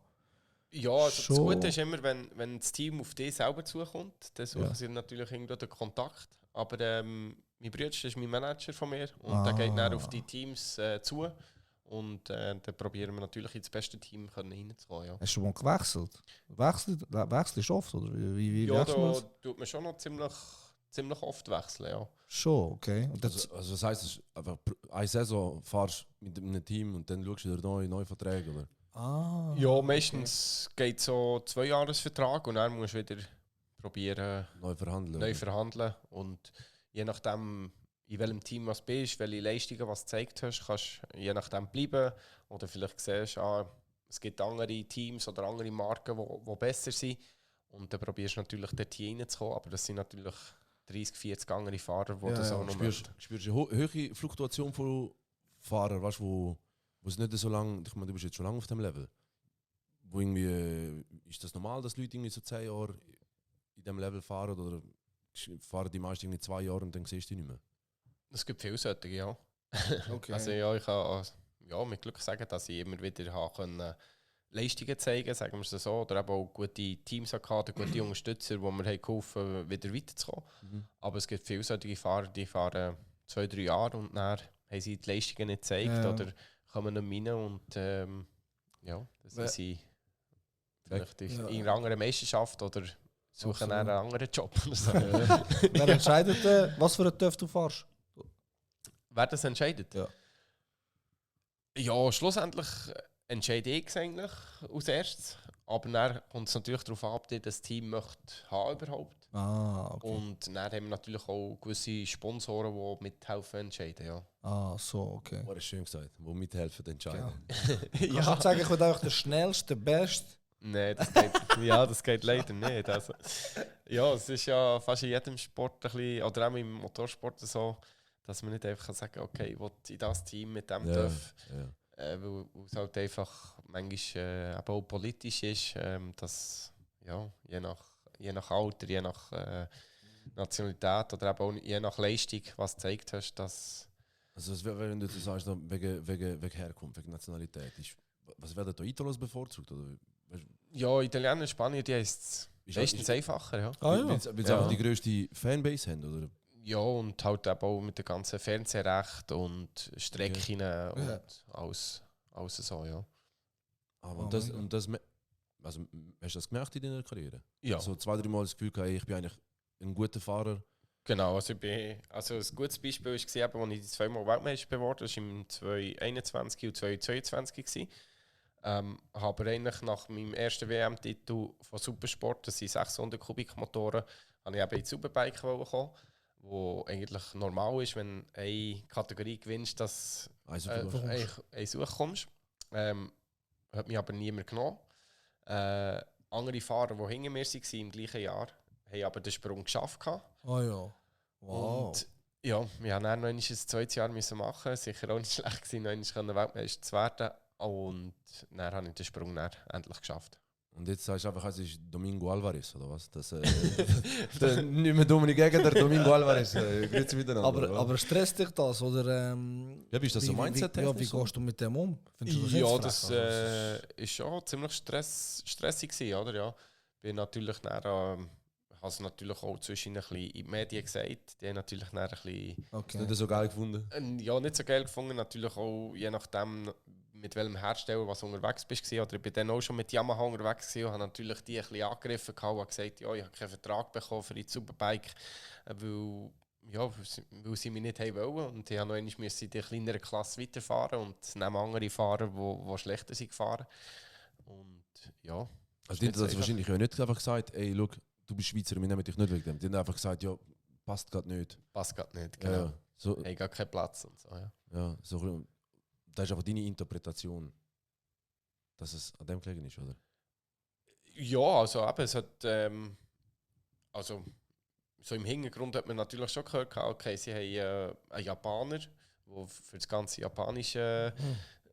Ja, also
schon.
das Gute ist immer, wenn das Team auf dich selber zukommt, dann suchen sie natürlich irgendwo den Kontakt. Aber mein Bruder ist mein Manager von mir und der geht dann auf die Teams zu. Und dann probieren wir natürlich ins beste Team reinzukommen. Ja.
Hast du mal gewechselt? Wechselst du oft? Oder wie
Ja,
wechselt man
da
das?
tut man schon noch ziemlich oft wechseln. Ja.
Schon, okay. Und
Also das heisst, es ist einfach eine Saison fahrst mit einem Team und dann schaust du dir neue Verträge, oder?
Ja, meistens geht so 2-Jahres-Vertrag und dann musst du wieder probieren
Neu verhandeln.
neu verhandeln. Und je nachdem, in welchem Team du bist, welche Leistungen was du gezeigt hast, kannst je nachdem bleiben. Oder vielleicht siehst du, es gibt andere Teams oder andere Marken, die besser sind. Und dann probierst du natürlich dort hier reinzukommen. Aber das sind natürlich 30, 40 andere Fahrer, die das auch noch
spürst du eine hohe Fluktuation von Fahrern, weißt, wo es nicht so lange, ich meine, du bist jetzt schon lange auf dem Level. Wo irgendwie, ist das normal, dass Leute irgendwie so 10 Jahre in diesem Level fahren oder fahren die meisten irgendwie 2 Jahre und dann siehst du die nicht mehr?
Es gibt viele solche, ja.
Okay.
Also ja, ich kann mit Glück sagen, dass ich immer wieder Leistungen zeigen, sagen wir es so, oder eben auch gute Teams hatte, gute Unterstützer, die mir geholfen haben, wieder weiterzukommen. Aber es gibt viele solche Fahrer, die fahren 2, 3 Jahre und dann haben sie die Leistungen nicht gezeigt oder kommen nicht mehr rein und dann sind sie vielleicht in einer anderen Meisterschaft oder suchen einen anderen Job. Oder so.
Wer entscheidet, was für einen TÜV du fährst?
Wer das entscheidet? Ja, schlussendlich entscheide ich es eigentlich als erstes. Aber dann kommt es natürlich darauf an, ob das Team möchte haben überhaupt.
Okay.
Und dann haben wir natürlich auch gewisse Sponsoren, die mithelfen entscheiden. Ja.
Okay.
War schön gesagt, die mithelfen entscheiden.
Ja. Kannst du sagen, ich bin einfach der Schnellste, der Beste?
Nein, das geht leider nicht. Also, ja, es ist ja fast in jedem Sport ein bisschen, oder auch im Motorsport so, dass man nicht einfach sagen kann, okay, ich will in das Team mit dem TÜV. Weil es halt einfach manchmal auch politisch ist, dass je nach Alter, je nach Nationalität oder eben auch je nach Leistung, was du gezeigt hast, dass...
Also wenn du sagst, wegen Herkunft, wegen Nationalität, was werden da Italos bevorzugt? Oder?
Ja, Italiener und Spanier, die heisst meistens einfacher. Ja.
Weil sie einfach die grösste Fanbase haben, oder?
Ja, und halt eben auch mit dem ganzen Fernsehrecht und Strecken und alles so, ja.
Aber also, hast du das gemerkt in deiner Karriere?
Ja.
Also 2, 3 Mal das Gefühl gehabt, ich bin eigentlich ein guter Fahrer.
Genau, also ein gutes Beispiel war, als ich 2 Mal Weltmeister geworden bin, das war im 2021 und 2022. Habe eigentlich nach meinem ersten WM-Titel von Supersport, das sind 600 Kubikmotoren, habe ich eben ins Superbike kommen, wo eigentlich normal ist, wenn eine Kategorie gewinnst, dass du suchkommst. Hat mich aber niemand genommen. Andere Fahrer, die hinter mir waren im gleichen Jahr, haben aber den Sprung geschafft.
Wow.
Und ja, wir haben dann noch ein zweites Jahr machen. Sicher auch nicht schlecht gewesen, noch Weltmeister zu werden. Und dann habe ich den Sprung endlich geschafft.
Und jetzt sagst du einfach, es ist Domingo Alvarez, oder was? Das, nicht mehr Dominik gegen der Domingo Alvarez. Grüezi miteinander.
Aber stresst dich das? Oder,
wie ist das so Mindset?
Wie gehst du mit dem um?
Das ist schon ziemlich stressig gewesen, oder? Ja. Bin natürlich habe es natürlich auch zwischen ein bisschen in die Medien gesagt. Die haben natürlich ein bisschen...
Okay. Nicht so geil gefunden?
Ja, nicht so geil gefunden. Natürlich auch je nachdem, mit welchem Hersteller was unterwegs bist. Oder ich bin dann auch schon mit Yamaha unterwegs und habe natürlich die ein bisschen angegriffen und gesagt, ja, ich habe keinen Vertrag bekommen für die Superbike, weil sie mich nicht haben wollen. Und ich musste in der kleineren Klasse weiterfahren und neben andere Fahrer, die schlechter sind gefahren. Und ja...
Also die haben das wahrscheinlich ja nicht einfach gesagt, ey, look, du bist Schweizer, wir nehmen dich nicht wegen dem. Die haben einfach gesagt, ja, passt gerade nicht.
Passt gerade nicht, genau.
Ja, so,
hey, gar keinen Platz und so, ja.
Ja, so, das ist einfach deine Interpretation, dass es an dem gelegen ist, oder?
Ja, also eben, es hat, also so im Hintergrund hat man natürlich schon gehört, okay, sie haben einen Japaner, der für das ganze japanische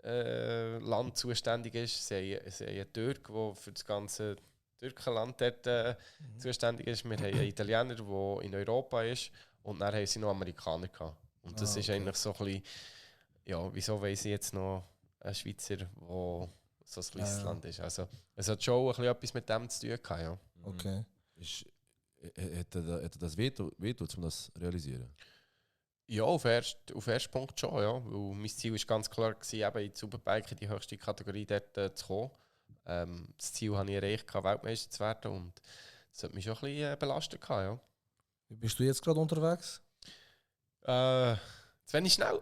Land zuständig ist. Sie haben einen Türk, der für das ganze Türkenland dort zuständig ist. Wir haben einen Italiener, der in Europa ist. Und dann haben sie noch Amerikaner gehabt. Und das ist eigentlich so ein bisschen, ja, wieso weiss ich jetzt noch einen Schweizer, der so ein kleines Land ist. Also es hat schon ein bisschen etwas mit dem zu tun gehabt, ja.
Okay.
Hätte das wehtut, um das zu realisieren?
Ja, auf ersten Punkt schon, ja. Weil mein Ziel war ganz klar, eben in die Superbike, in die höchste Kategorie dort zu kommen. Das Ziel habe ich erreicht, Weltmeister zu werden, und das hat mich schon ein bisschen belastet. Ja.
Wie bist du jetzt gerade unterwegs?
Zu wenig schnell.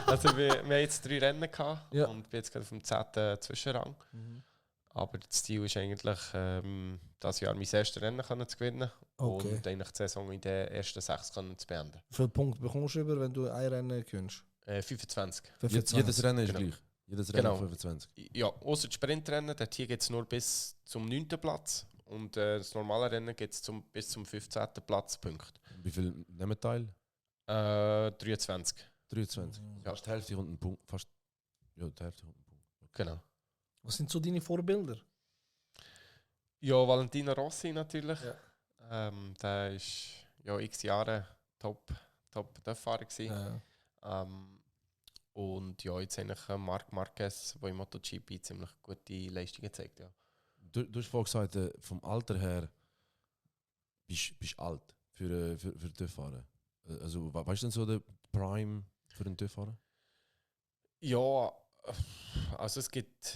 Also wir haben jetzt 3 Rennen gehabt und bin jetzt gerade auf dem 10. Zwischenrang. Aber das Ziel ist eigentlich, das Jahr mein erstes Rennen zu gewinnen
Okay.
und eigentlich die Saison in den ersten 6 zu beenden.
Wie viele Punkte bekommst du über, wenn du ein Rennen gewinnst?
25.
Jedes Rennen ist
Genau.
gleich. Jedes Rennen
Genau.
25.
Ja, außer das Sprintrennen, dort hier geht es nur bis zum 9. Platz und das normale Rennen geht es bis zum 15. Platz, Punkt.
Wie viel nehmen teil?
23.
23.
Ja.
Fast die Hälfte kommt ein Punkt. Fast, ja, die Hälfte kommt ein Punkt.
Genau.
Was sind so deine Vorbilder?
Ja, Valentino Rossi natürlich.
Ja.
Der ist ja x Jahre Top-Fahrer gewesen. Und ja, jetzt eigentlich Marc Marquez, der im MotoGP ziemlich gute Leistungen zeigt. Ja.
Du hast vorhin gesagt, vom Alter her bist du alt für TÜV-Fahrer. Also, weißt du denn so der Prime für einen TÜV-Fahrer?
Ja, also es gibt nicht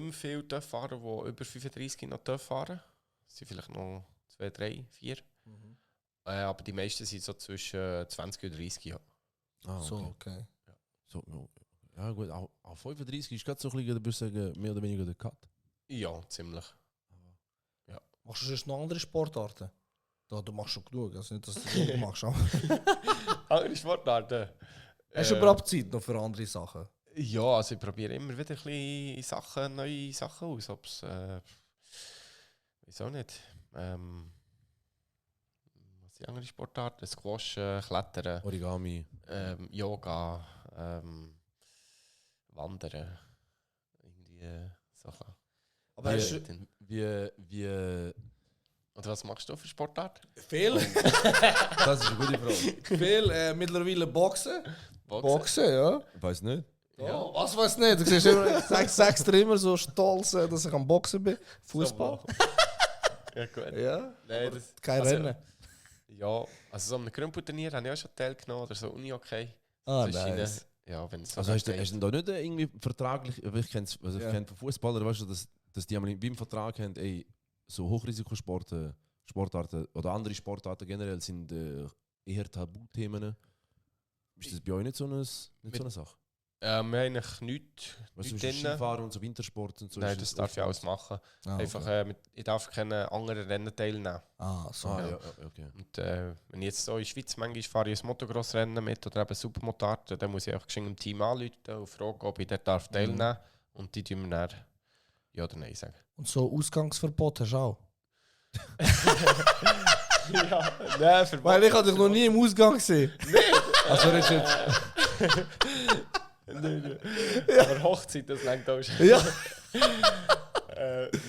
mehr viele TÜV-Fahrer, die über 35 noch TÜV fahren. Es sind vielleicht noch 2, 3, 4. Aber die meisten sind so zwischen 20 und 30 Jahren.
Ah,
So, okay.
So, ja gut, auch 35 ist gerade so ein bisschen, würde ich sagen, mehr oder weniger der Cut.
Ja, ziemlich.
Machst du sonst noch andere Sportarten? Da, du machst schon genug, also nicht, dass du das nicht machst. Aber
Andere Sportarten?
hast du überhaupt Zeit noch für andere Sachen?
Ja, also ich probiere immer wieder ein bisschen neue Sachen aus. Ob's, wieso nicht? Was sind andere Sportarten? Squash, Klettern,
Origami.
Yoga, Wandern. Irgendwie Sachen.
Aber hast du
Wie,
Und was machst du für Sportart?
viel?
das ist eine gute Frage.
Viel mittlerweile Boxen?
Boxen?
Boxen, ja.
Ich weiß nicht.
Ja, was weiß nicht? Du siehst immer, ich sag's dir immer so stolz, dass ich am Boxen bin. Fußball.
Ja, gut.
Ja,
Nein, das,
kein
also,
Rennen.
Ja, also so einem Grünputturnier habe ich auch schon teilgenommen oder so Uni-Hockey.
Ah,
Das ist
nice.
ja, wenn es so
Also hast du
geht.
denn da nicht irgendwie vertraglich, ich kenne also
Ja.
von Fußballern, weißt du, dass die einmal beim Vertrag haben, ey, so Hochrisikosportarten oder andere Sportarten generell sind eher Tabuthemen. Ist das bei euch nicht so eine Sache?
Wir haben eigentlich nichts
Weißt du,
nicht
so
drin.
Skifahren und so Wintersport und so.
Nein,
ist
das darf ich alles machen.
Ah,
Einfach,
okay.
ich darf keine anderen Rennen teilnehmen.
Ah, so.
Ah,
ja.
ja, okay.
Und wenn ich jetzt so in der Schweiz manchmal fahre ich ein Motocross-Rennen mit oder eben Supermotard, dann muss ich einfach geschwind im Team anrufen und fragen, ob ich dort teilnehmen darf. Und die tun mir dann ja oder nein sagen.
Und so Ausgangsverbot hast du auch?
Ja, nein, für
Weil ich habe dich noch nie im Ausgang gesehen. Also das ist jetzt...
Aber Hochzeit, das längt auch schon.
Ja.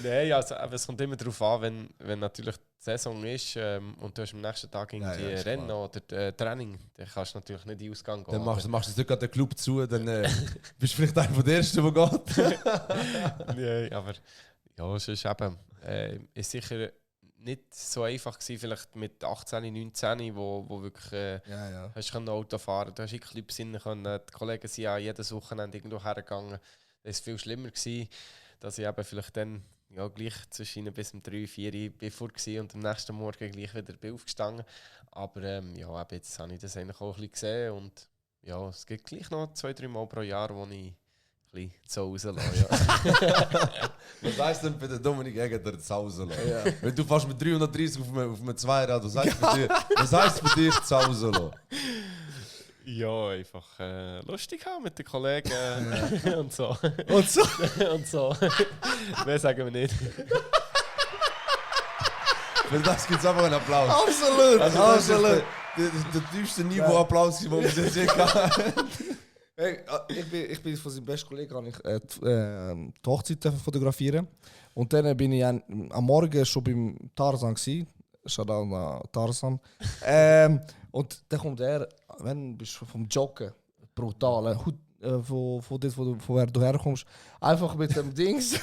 Nein, also es kommt immer darauf an, wenn natürlich die Saison ist und du hast am nächsten Tag irgendwie
Ja, ist
Rennen
klar.
oder Training, dann kannst du natürlich nicht in den Ausgang gehen.
Dann machst du jetzt nicht gerade den Club zu, dann bist du vielleicht einer von der Ersten, der geht.
Nein, aber ja, es ist eben ist sicher nicht so einfach gewesen, vielleicht mit 18, 19, wo wirklich
Ja, ja.
hast du Auto fahren, du hast wirklich Leute besinnen können. Die Kollegen sind ja jedes Wochenende irgendwo hergegangen. Das war viel schlimmer gewesen, dass ich eben vielleicht dann ja, gleich zwischen bis um 3, 4 Uhr vor war und am nächsten Morgen gleich wieder bin aufgestanden. Aber ja, eben jetzt habe ich das eigentlich auch ein bisschen gesehen und ja, es gibt gleich noch 2, 3 Mal pro Jahr, wo ich ein bisschen so rauslasse. Ja.
Was heisst denn bei der Dominik Egger zu Hause lassen? Wenn du fast mit 330 auf einem Zweirad, was heisst für dich zu Hause lassen?
Ja, einfach lustig haben mit den Kollegen und so.
Und so?
Und so. Mehr sagen wir nicht.
Für das gibt es einfach einen Applaus.
Absolut,
Also das ist
absolut.
der tiefste Niveau-Applaus, den wir bis jetzt je hatten.
Hey, ich bin von seinem besten Kollegen kann ich die Hochzeit fotografieren. Und dann bin ich am Morgen schon beim Tarzan gsi. Shoutout an Tarzan. Und dann kommt er, wenn bist du vom Joggen, brutal, von dort, von wer du herkommst, einfach mit dem Dings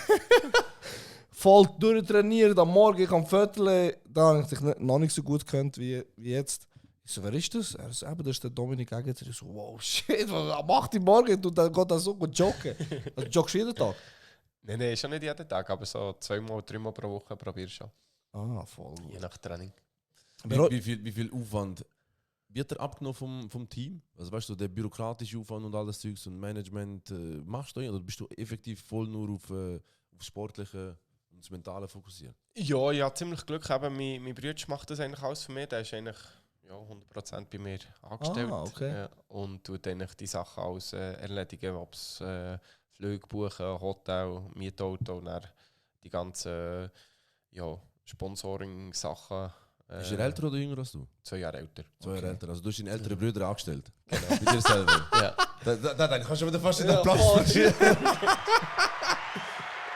voll durchtrainiert am Morgen, ich am Viertel, da habe ich dich noch nicht so gut gekannt wie jetzt. Ich so, wer ist das? Er so, das ist der Dominik Egger. Ich so, wow, shit, was macht die morgen? Und dann geht er so gut joggen. Also joggst du jeden Tag?
Nein, schon nicht jeden Tag, aber so 2 Mal, 3 Mal pro Woche probiere ich schon.
Ah, voll
Je
gut.
nach Training.
Wie viel Aufwand wird er abgenommen vom Team? Also weißt du, der bürokratische Aufwand und alles Zeugs und Management machst du oder bist du effektiv voll nur auf
aufs Sportliche und das Mentale fokussieren?
Ja, ich habe ziemlich Glück. Eben, mein Bruder macht das eigentlich alles für mich. Der ist eigentlich 100% bei mir angestellt.
okay.
Ja, und tut eigentlich die Sachen alles erledigen, ob es Flüge buchen, Hotel, Mietauto und dann die ganzen Sponsoring-Sachen.
Ist er älter oder jünger als du?
2 Jahre älter.
2 Jahre älter. Also du hast deinen älteren Bruder angestellt. Genau. Bei dir selber.
Ja.
Da kannst du wieder fast in den
Ja,
Platz
voll.
verlieren.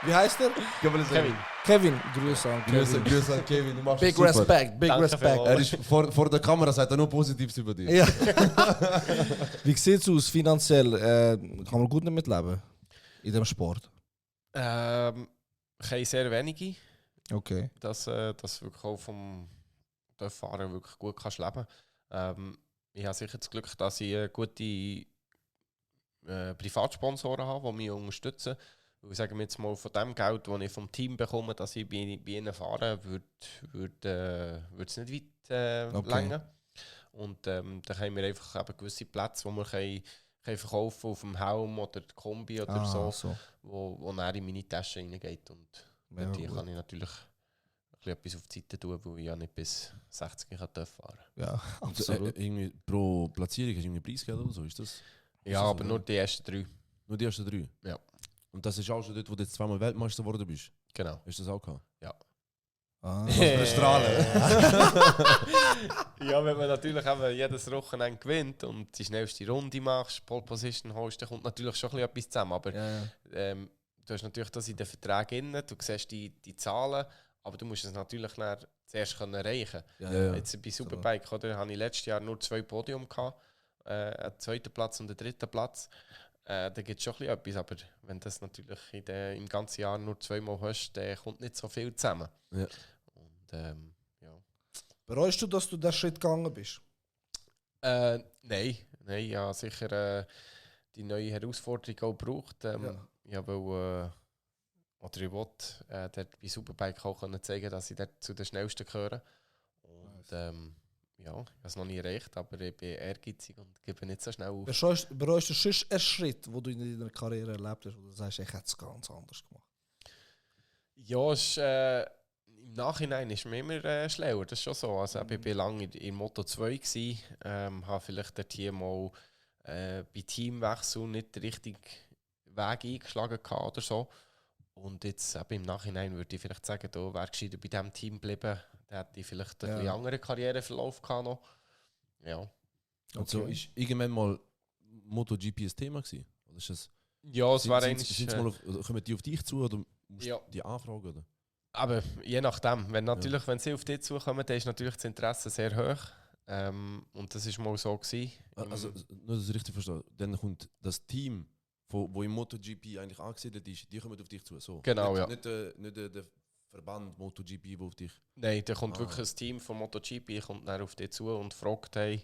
Wie heißt er?
Kevin.
Kevin. Grüße an Kevin.
Grüße an Kevin, du machst
Big
super.
Respect, big
Danke
Respect.
vielmals.
Er ist vor der Kamera, sagt er nur Positives über dich.
Ja. Wie sieht es aus finanziell? Kann man gut damit leben? In dem Sport?
Kein sehr wenige,
Okay.
dass wirklich auch vom Fahren wirklich gut kannst leben. Ich habe sicher das Glück, dass ich gute Privatsponsoren habe, die mich unterstützen. Ich sage mir jetzt mal, von dem Geld, das ich vom Team bekomme, dass ich bei ihnen fahre, würde es nicht weit
Okay.
länger. Und dann haben wir einfach eben gewisse Plätze, wo wir können verkaufen auf dem Helm oder die Kombi oder so, wo dann in meine Tasche reingeht. Und
Ja,
dort
gut.
kann ich natürlich etwas auf die Seite tun, weil ich ja nicht bis 60 fahren darf.
Ja,
Und,
absolut.
irgendwie pro Platzierung hast du irgendwie Preisgeld oder so, ist das?
Ja,
das
aber
so,
nur die ersten 3.
Nur die ersten 3?
Ja.
Und das ist auch schon dort, wo du jetzt zweimal Weltmeister geworden bist?
Genau.
Hast du das auch gehabt?
Ah.
Ja, wenn man natürlich eben jedes Wochenende gewinnt und die schnellste Runde machst, Pole Position holst, dann kommt natürlich schon etwas zusammen. Aber
Ja.
du hast natürlich das in den Verträgen drin, du siehst die Zahlen, aber du musst es natürlich dann zuerst können erreichen.
Ja.
Jetzt bei Superbike hatte ich letztes Jahr nur 2 Podium gehabt, einen 2. Platz und einen 3. Platz. Da gibt es schon etwas, aber wenn du das natürlich im ganzen Jahr nur 2-mal hast, dann kommt nicht so viel zusammen.
Ja.
Und, ja.
Bereust du, dass du diesen Schritt gegangen bist?
Nein, ja, sicher die neue Herausforderung auch gebraucht. Ja, weil, oder ich wollte dort bei Superbike auch können zeigen, dass ich dort zu den Schnellsten gehöre. Und ja, ich habe es noch nie erreicht, aber ich bin ehrgeizig und gebe nicht so schnell auf.
Bereust du sonst einen Schritt, den du in deiner Karriere erlebt hast, wo du sagst, ich hätte es ganz anders gemacht?
Ja, im Nachhinein ist mir immer schlauer, das ist schon so. Also, ich war lange in Moto 2, habe vielleicht dort hier mal bei Teamwechsel nicht den richtigen Weg eingeschlagen gehabt oder so. Und jetzt im Nachhinein würde ich vielleicht sagen, da wäre gescheiter bei diesem Team geblieben. Da hätte ich vielleicht einen bisschen anderen Karriereverlauf gehabt noch. Ja.
Und so ist irgendwann mal MotoGP ein Thema gewesen? Oder ist das,
Ja, es war eigentlich...
kommen die auf dich zu oder musst
Ja.
du die anfragen? Oder?
Aber je nachdem, wenn sie auf dich zukommen, dann ist natürlich das Interesse sehr hoch. Und das war mal so gewesen.
Also, nur dass ich richtig verstehe, dann kommt das Team, wo im MotoGP eigentlich angesiedelt ist, die kommen auf dich zu. So.
Genau,
nicht,
ja.
Nicht der Verband MotoGP, der auf dich...
Nein, da kommt wirklich ein Team von MotoGP kommt dann auf dich zu und fragt, hey,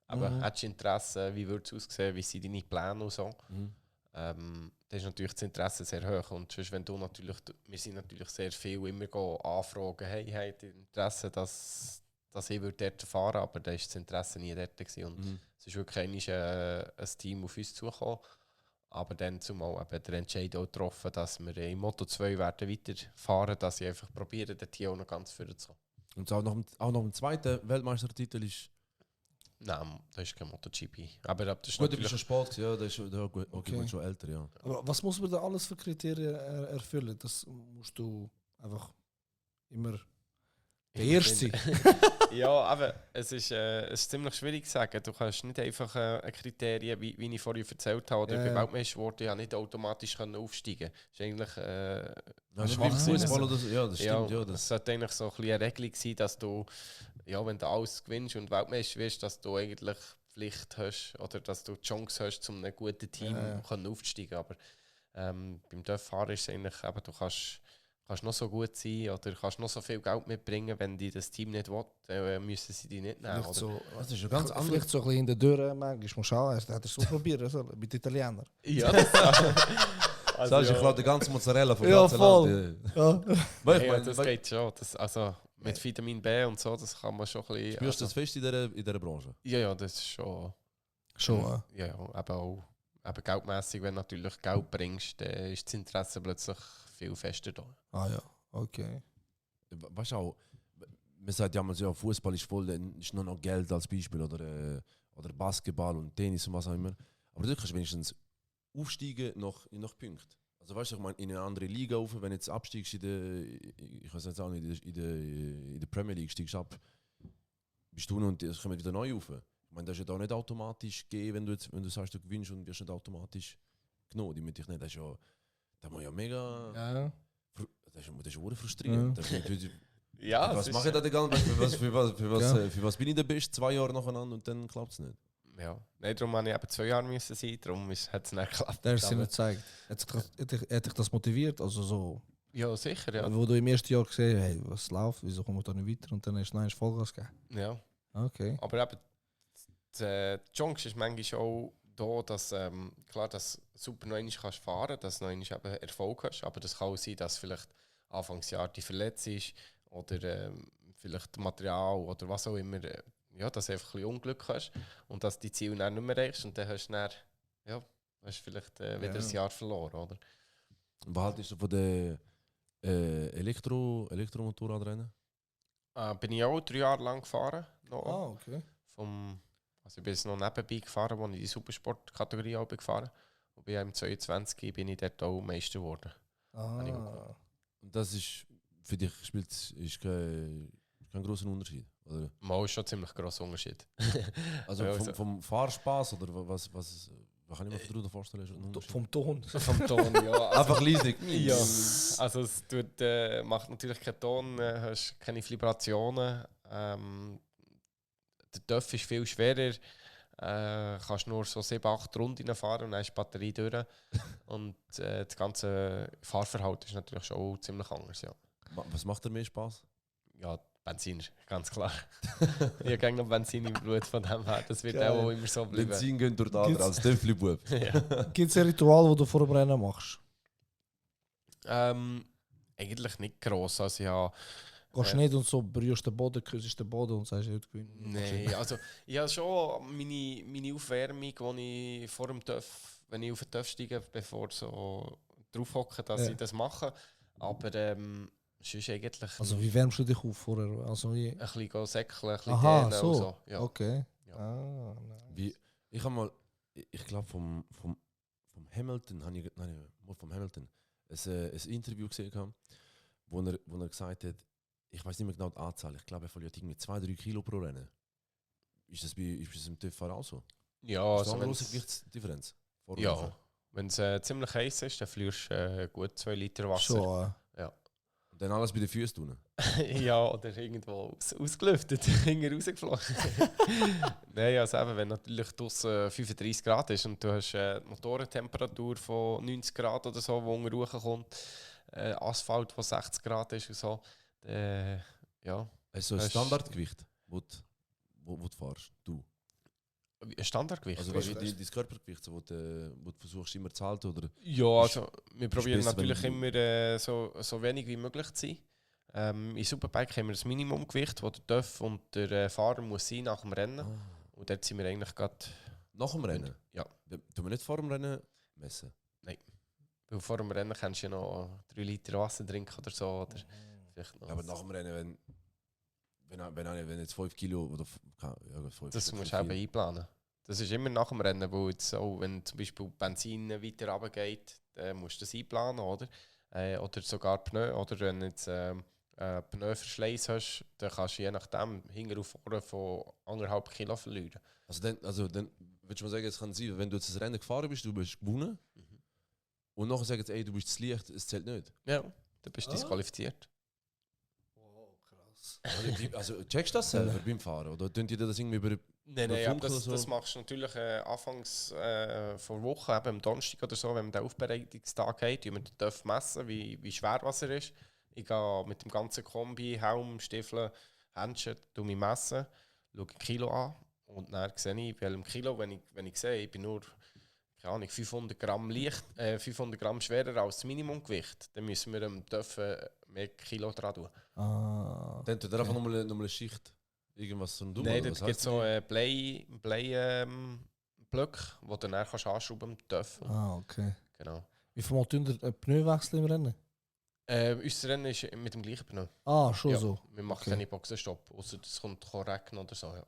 aber hättest du Interesse, wie würde es aussehen, wie sind deine Pläne und so.
Mhm.
Da ist natürlich das Interesse sehr hoch. Und sonst, wenn du natürlich, wir sind natürlich sehr viel immer anfragen, hey, habt ihr Interesse, dass ich dort fahren würde, aber da war das Interesse nie dort gewesen. Und es ist wirklich ein Team auf uns zugekommen. Aber dann zumal eben der Entscheid auch getroffen, dass wir im Moto 2 werden weiterfahren, dass ich einfach probiere, dort hier auch noch ganz vorne zu kommen.
Und auch nach dem zweiten Weltmeistertitel ist...
Nein, das ist kein MotoGP. Aber das ist
Gut, du bist
natürlich...
schon Sport, ja, das ist gut, okay,
Okay.
schon älter, ja.
Aber was muss man da alles für Kriterien erfüllen? Das musst du einfach immer der Erste sein.
Ja, aber es ist ziemlich schwierig zu sagen. Du kannst nicht einfach Kriterien, wie ich vorhin erzählt habe, oder
Ja,
bei
ja.
Weltmeister wurde ja nicht automatisch aufsteigen können. Das ist eigentlich
Das ist
schwach
wie Fußball oder so, ja, das stimmt, ja.
das
Das,
sollte eigentlich so ein bisschen eine Regelung sein, dass du, ja, wenn du alles gewinnst und Weltmeister wirst, dass du eigentlich Pflicht hast oder dass du die Chance hast, zu einem guten Team können aufzusteigen. Aber beim Dörffahren ist es eigentlich, eben, du kannst noch so gut sein oder kannst noch so viel Geld mitbringen, wenn die das Team nicht will, dann müssen sie die nicht nehmen.
Vielleicht
Oder?
so,
das ist ja ganz anders.
vielleicht so ein bisschen in der Tür, manchmal mal schauen, er hat es so probieren sollen, mit Italienern.
Ja, das also,
Sagst du, ich glaube, die ganze Mozzarella vom
Ja,
ganzen
voll.
Land.
Ja.
Weil ich
ja,
meine,
das geht schon. Also mit Vitamin B und so, das kann man schon ein bisschen...
spürst du das fest in dieser Branche?
Ja, das ist schon...
Schon,
Ja, aber auch eben geldmässig, wenn du natürlich Geld bringst, dann ist das Interesse plötzlich viel fester da.
Ah ja, okay.
Weißt du auch, man sagt ja, Fußball ist voll, dann ist nur noch Geld als Beispiel oder Basketball und Tennis und was auch immer. Aber du kannst wenigstens aufsteigen nach Punkten. Also weißt du, ich meine, in eine andere Liga rauf, wenn du jetzt absteigst ich weiß jetzt auch nicht, in der Premier League steigst du ab, bist du und es kommen wieder neu rauf. Ich meine, das ist ja da nicht automatisch gegeben, wenn du sagst, du gewinnst und wirst nicht automatisch genommen. Die mit dich nicht, das muss ja mega...
Ja.
Das ist frustrierend.
Ja,
Was mache ich da die ganze Zeit? Für was bin ich der Beste? 2 Jahre nacheinander und dann klappt es nicht.
Ja, nein, darum musste ich eben 2 Jahre müssen sein, darum hat es nicht geklappt.
Der ist dir
Aber-
nicht gezeigt. Hat dich das motiviert? Also so,
Ja, sicher, ja.
wo du im ersten Jahr gesehen hast, hey, was läuft, wieso kommen wir da nicht weiter? Und dann hast du nein, Vollgas gegeben.
Ja.
Okay.
Aber eben, die Chance ist manchmal auch da, dass klar, dass du super noch einmal kannst fahren, dass du noch einmal eben Erfolg hast, aber das kann auch sein, dass vielleicht Anfangsjahr die verletzt ist oder vielleicht Material oder was auch immer, ja, dass du einfach ein bisschen Unglück hast und dass die Ziele dann nicht mehr erreichst und dann hast du dann, ja, hast vielleicht wieder ein Jahr verloren, oder?
Und was haltest du von den Elektromotorradrennen?
Bin ich auch 3 Jahre lang gefahren. Noch.
Okay.
Also ich bin jetzt noch nebenbei gefahren, wo ich die Supersport-Kategorie auch bin gefahren. Und bei im 22 bin ich dort auch Meister geworden. Habe ich auch gemacht.
Und das ist für dich ist kein grosser Unterschied, oder?
Mal ist schon ein ziemlich grosser Unterschied.
Also
Ja,
vom Fahrspaß oder was kann ich mir darunter vorstellen? Ist ein Unterschied?
Vom Ton.
Vom Ton, ja. Also,
Einfach leise.
ja. Also es macht natürlich keinen Ton, hast keine Vibrationen. Der Töff ist viel schwerer. Kannst nur so 7-8 Runden fahren und dann ist die Batterie durch. Und das ganze Fahrverhalten ist natürlich schon auch ziemlich anders. Ja,
Was macht dir mehr Spaß?
ja Benzin, ganz klar. Ich habe gerne noch Benzin im Blut, von dem her. Das wird
Geil.
auch immer so bleiben.
Benzin gehen durch die Ader
Gibt's-
als Töffli-Bub.
Ja.
Gibt es ein Ritual, das du vor dem Rennen machst?
Eigentlich nicht gross. Also ja,
Gehst du nicht und so berührst den Boden, küsst den Boden und sagst, heute gewinnt.
nein, also ich habe schon meine Aufwärmung, die ich vor dem TÜV, wenn ich auf den TÜV steige, bevor so drauf hocke, dass
Ja.
ich das mache. Aber sonst eigentlich
Also wie wärmst du dich auf vorher? Also wie?
ein bisschen säckeln, ein bisschen
Aha,
dehnen
so.
und so. Ja.
Okay.
Ja.
Ah, nice.
Wie, ich habe mal, ich glaube vom Hamilton, vom Hamilton ein Interview gesehen, wo er gesagt hat, ich weiß nicht mehr genau die Anzahl, ich glaube er verliert irgendwie 2-3 Kilo pro Rennen. Ist das im TÜV auch so?
Ja,
Ist da
also
eine große
wenn's-
Gewichtsdifferenz? Vor und
ja.
nachher?
Wenn es ziemlich heiß ist, dann verlierst du gut 2 Liter Wasser.
Schon.
Und dann alles bei den Füßen tun.
Ja, oder irgendwo ausgelüftet, hinten rausgeflogen. Nein, also eben, wenn natürlich draussen 35 Grad ist und du hast eine Motorentemperatur von 90 Grad oder so, die unten hochkommt, Asphalt, wo 60 Grad ist und so, ja.
Hast du ein
Hast-
Standardgewicht, wo du fährst? Du?
Ein Standardgewicht.
Also
oder
weißt du,
wie?
dein Körpergewicht, so, wo du versuchst immer zu halten? Oder?
Ja, also wir probieren
besser, wenn
natürlich
du-
immer so wenig wie möglich zu sein. In Superbike haben wir das Minimumgewicht, das der TÜV und der Fahrer muss sein nach dem Rennen. Und dort sind wir eigentlich gerade...
Nach dem Rennen?
Ja.
Tun wir nicht vor dem Rennen messen?
Weil vor dem Rennen kannst du ja noch 3 Liter Wasser trinken oder so. Oder vielleicht noch.
Ja, aber nach dem Rennen, wenn jetzt 5 Kilo oder ja, 5
Das musst du eben einplanen. Das ist immer nach dem Rennen, wo jetzt auch, wenn zum Beispiel Benzin weiter runtergeht, dann musst du das einplanen, oder? Oder sogar Pneu. Oder wenn du jetzt Pneuverschleiß hast, dann kannst du je nachdem hinten auf vorne von 1,5 Kilo verlieren.
Also dann würdest du mal sagen, es kann sein, wenn du jetzt das Rennen gefahren bist, du bist gewonnen. Und nachher sagen sie, ey, du bist zu leicht, es zählt nicht.
Ja, dann bist du disqualifiziert.
Krass.
Also checkst du das selber beim Fahren? Oder tun die das irgendwie über...
Nein,
Über
aber
Funk oder
das,
so?
das machst du natürlich anfangs vor Woche, eben am Donnerstag oder so, wenn man den Aufbereitungstag hat, wie man darf messen, wie schwer was er ist. Ich gehe mit dem ganzen Kombi, Helm, Stiefeln, Händchen, mich messen, schaue ein Kilo an und dann sehe ich, bei welchem Kilo, wenn ich sehe, ich bin nur keine Ahnung, 500 Gramm 500 Gramm schwerer als das Minimumgewicht, dann müssen wir dürfen mehr Kilo dran tun.
Ah.
Dann tut er einfach nochmal eine Schicht irgendwas zum Tun.
Nein,
oder
dort
was
gibt es
heisst
so Blei-Blöcke, die du dann kannst anschrauben am Töpf.
Ah, okay.
Genau.
Wie viel Mal tun ihr Pneu wechseln im Rennen?
Unser Rennen ist mit dem gleichen Pneu.
Ah, schon
Ja,
so.
wir machen
Okay.
keine Boxenstopp, außer es kommt regnen oder so. Ja.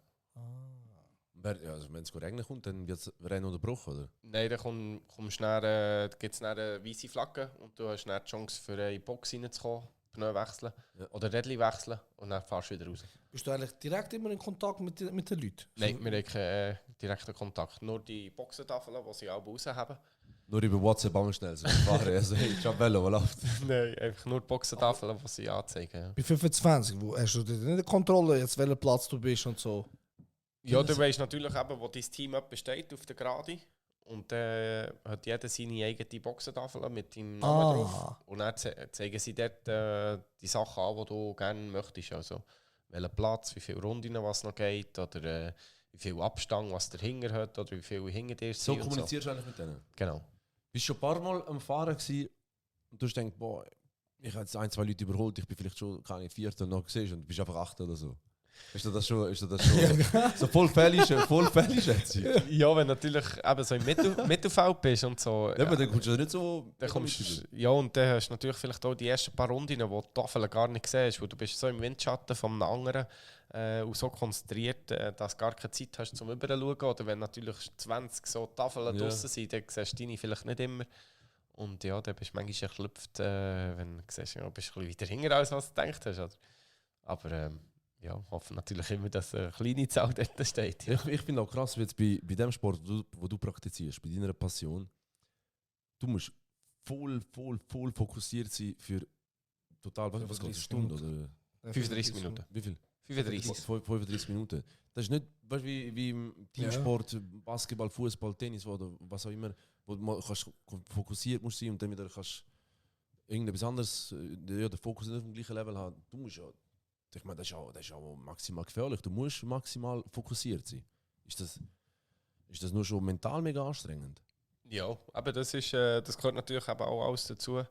Ja, also wenn es regnen kommt, dann wird das Rennen unterbrochen, oder?
Nein, dann gibt es eine weiße Flagge und du hast dann die Chance, für eine Box reinzukommen, Pneu wechseln oder Rädchen wechseln und dann fahrst du wieder raus.
Bist du eigentlich direkt immer in Kontakt mit den Leuten?
Nein, wir haben keinen direkten Kontakt. Nur die Boxentafeln, die sie auch raus haben.
Nur über WhatsApp angestellt, so fahren. Also, hey, Ciabello, was läuft?
Nein, einfach nur die Boxentafeln, die sie anzeigen. Ja.
Bei 25, wo hast du nicht eine Kontrolle, jetzt welcher Platz du bist und so?
Ja, du weißt natürlich eben, wo dein Team besteht auf der Gerade. Und dann hat jeder seine eigene Boxentafel mit deinem Namen drauf. Und dann zeigen sie dort die Sachen an, die du gerne möchtest. Also welchen Platz, wie viele Runden was noch geht, oder wie viel Abstand, was der Hinger hat, oder wie viel hinter dir
So
sind.
kommunizierst du eigentlich mit denen?
Genau.
Bist du schon ein paar Mal am Fahren gewesen und du hast gedacht, boah, ich habe jetzt 1, 2 Leute überholt, ich bin vielleicht schon keine Vierte noch gesehen und du bist einfach 8 oder so. Ist das schon so voll fällig jetzt?
Ja, wenn du natürlich eben so im Mittelfeld bist und so.
Ja, aber dann kommst du nicht so...
Dann ja, und dann hast du natürlich vielleicht auch die ersten paar Runden, wo die Tafel gar nicht siehst, wo du bist so im Windschatten von einem anderen und so konzentriert, dass du gar keine Zeit hast zum Überschauen. Oder wenn natürlich 20 so Tafeln draussen sind, dann siehst du deine vielleicht nicht immer. Und ja, dann bist du manchmal erklüpft, wenn du siehst, ja, bist du ein bisschen weiter hinten als was du gedacht hast. Oder? Aber ja, hoffe natürlich immer, dass eine kleine Zahl dort steht. Ja.
Ich finde auch krass, wie jetzt bei dem Sport, wo du praktizierst, bei deiner Passion, du musst voll fokussiert sein für total, was geht eine Stunde? Oder
35 Minuten.
wie viel?
35.
35 Minuten. Das ist nicht, weißt, wie im Teamsport, Basketball, Fußball, Tennis oder was auch immer, wo du kannst fokussiert musst sein und dann wieder kannst irgendetwas anderes, den Fokus nicht auf dem gleichen Level haben. Du musst ja, ich meine, das ist auch maximal gefährlich. Du musst maximal fokussiert sein. Ist das nur schon mental mega anstrengend?
Ja, aber das gehört natürlich eben auch alles dazu,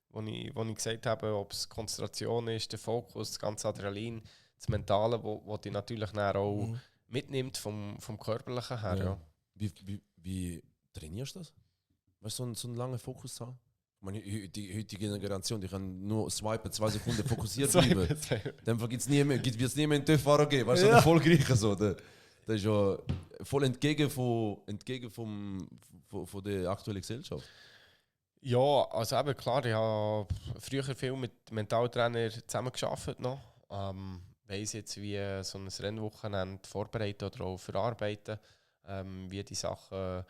wo ich gesagt habe, ob es Konzentration ist, der Fokus, das ganze Adrenalin, das Mentale, wo dich natürlich dann auch mitnimmt vom Körperlichen her. Ja.
Wie trainierst du das? Weißt du, so einen langen Fokus zu haben? Ich meine, die heutige Generation, die kann nur swipen, 2 Sekunden fokussiert bleiben. Dann wird es nie mehr einen TÜV-Fahrer geben, weißt du, so einen erfolgreichen so. Das ist ja voll entgegen von der aktuellen Gesellschaft.
Ja, also eben klar, ich habe früher viel mit Mentaltrainer zusammengearbeitet noch. Weiss jetzt, wie so ein Rennwochenende vorbereiten oder auch verarbeiten, wie die Sachen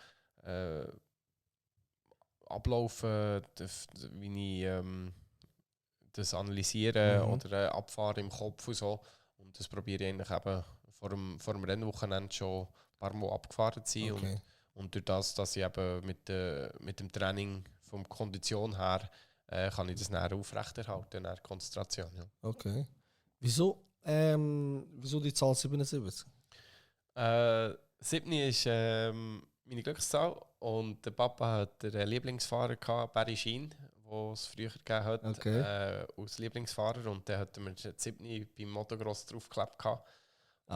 ablaufen, wie ich das analysiere oder abfahre im Kopf und so. Und das probiere ich eigentlich eben vor dem Rennwochenende schon ein paar Mal abgefahren zu sein.
Okay.
Und durch das, dass ich eben mit dem Training von der Kondition her kann ich das näher aufrechterhalten, näher Konzentration. Ja.
Okay. Wieso die Zahl 77?
7 ist meine Glückszahl und der Papa hat den Lieblingsfahrer gehabt, Barry Sheen, den es früher gegeben hat, als Lieblingsfahrer, und der hat mir 7 beim Motocross draufgeklebt gehabt. Und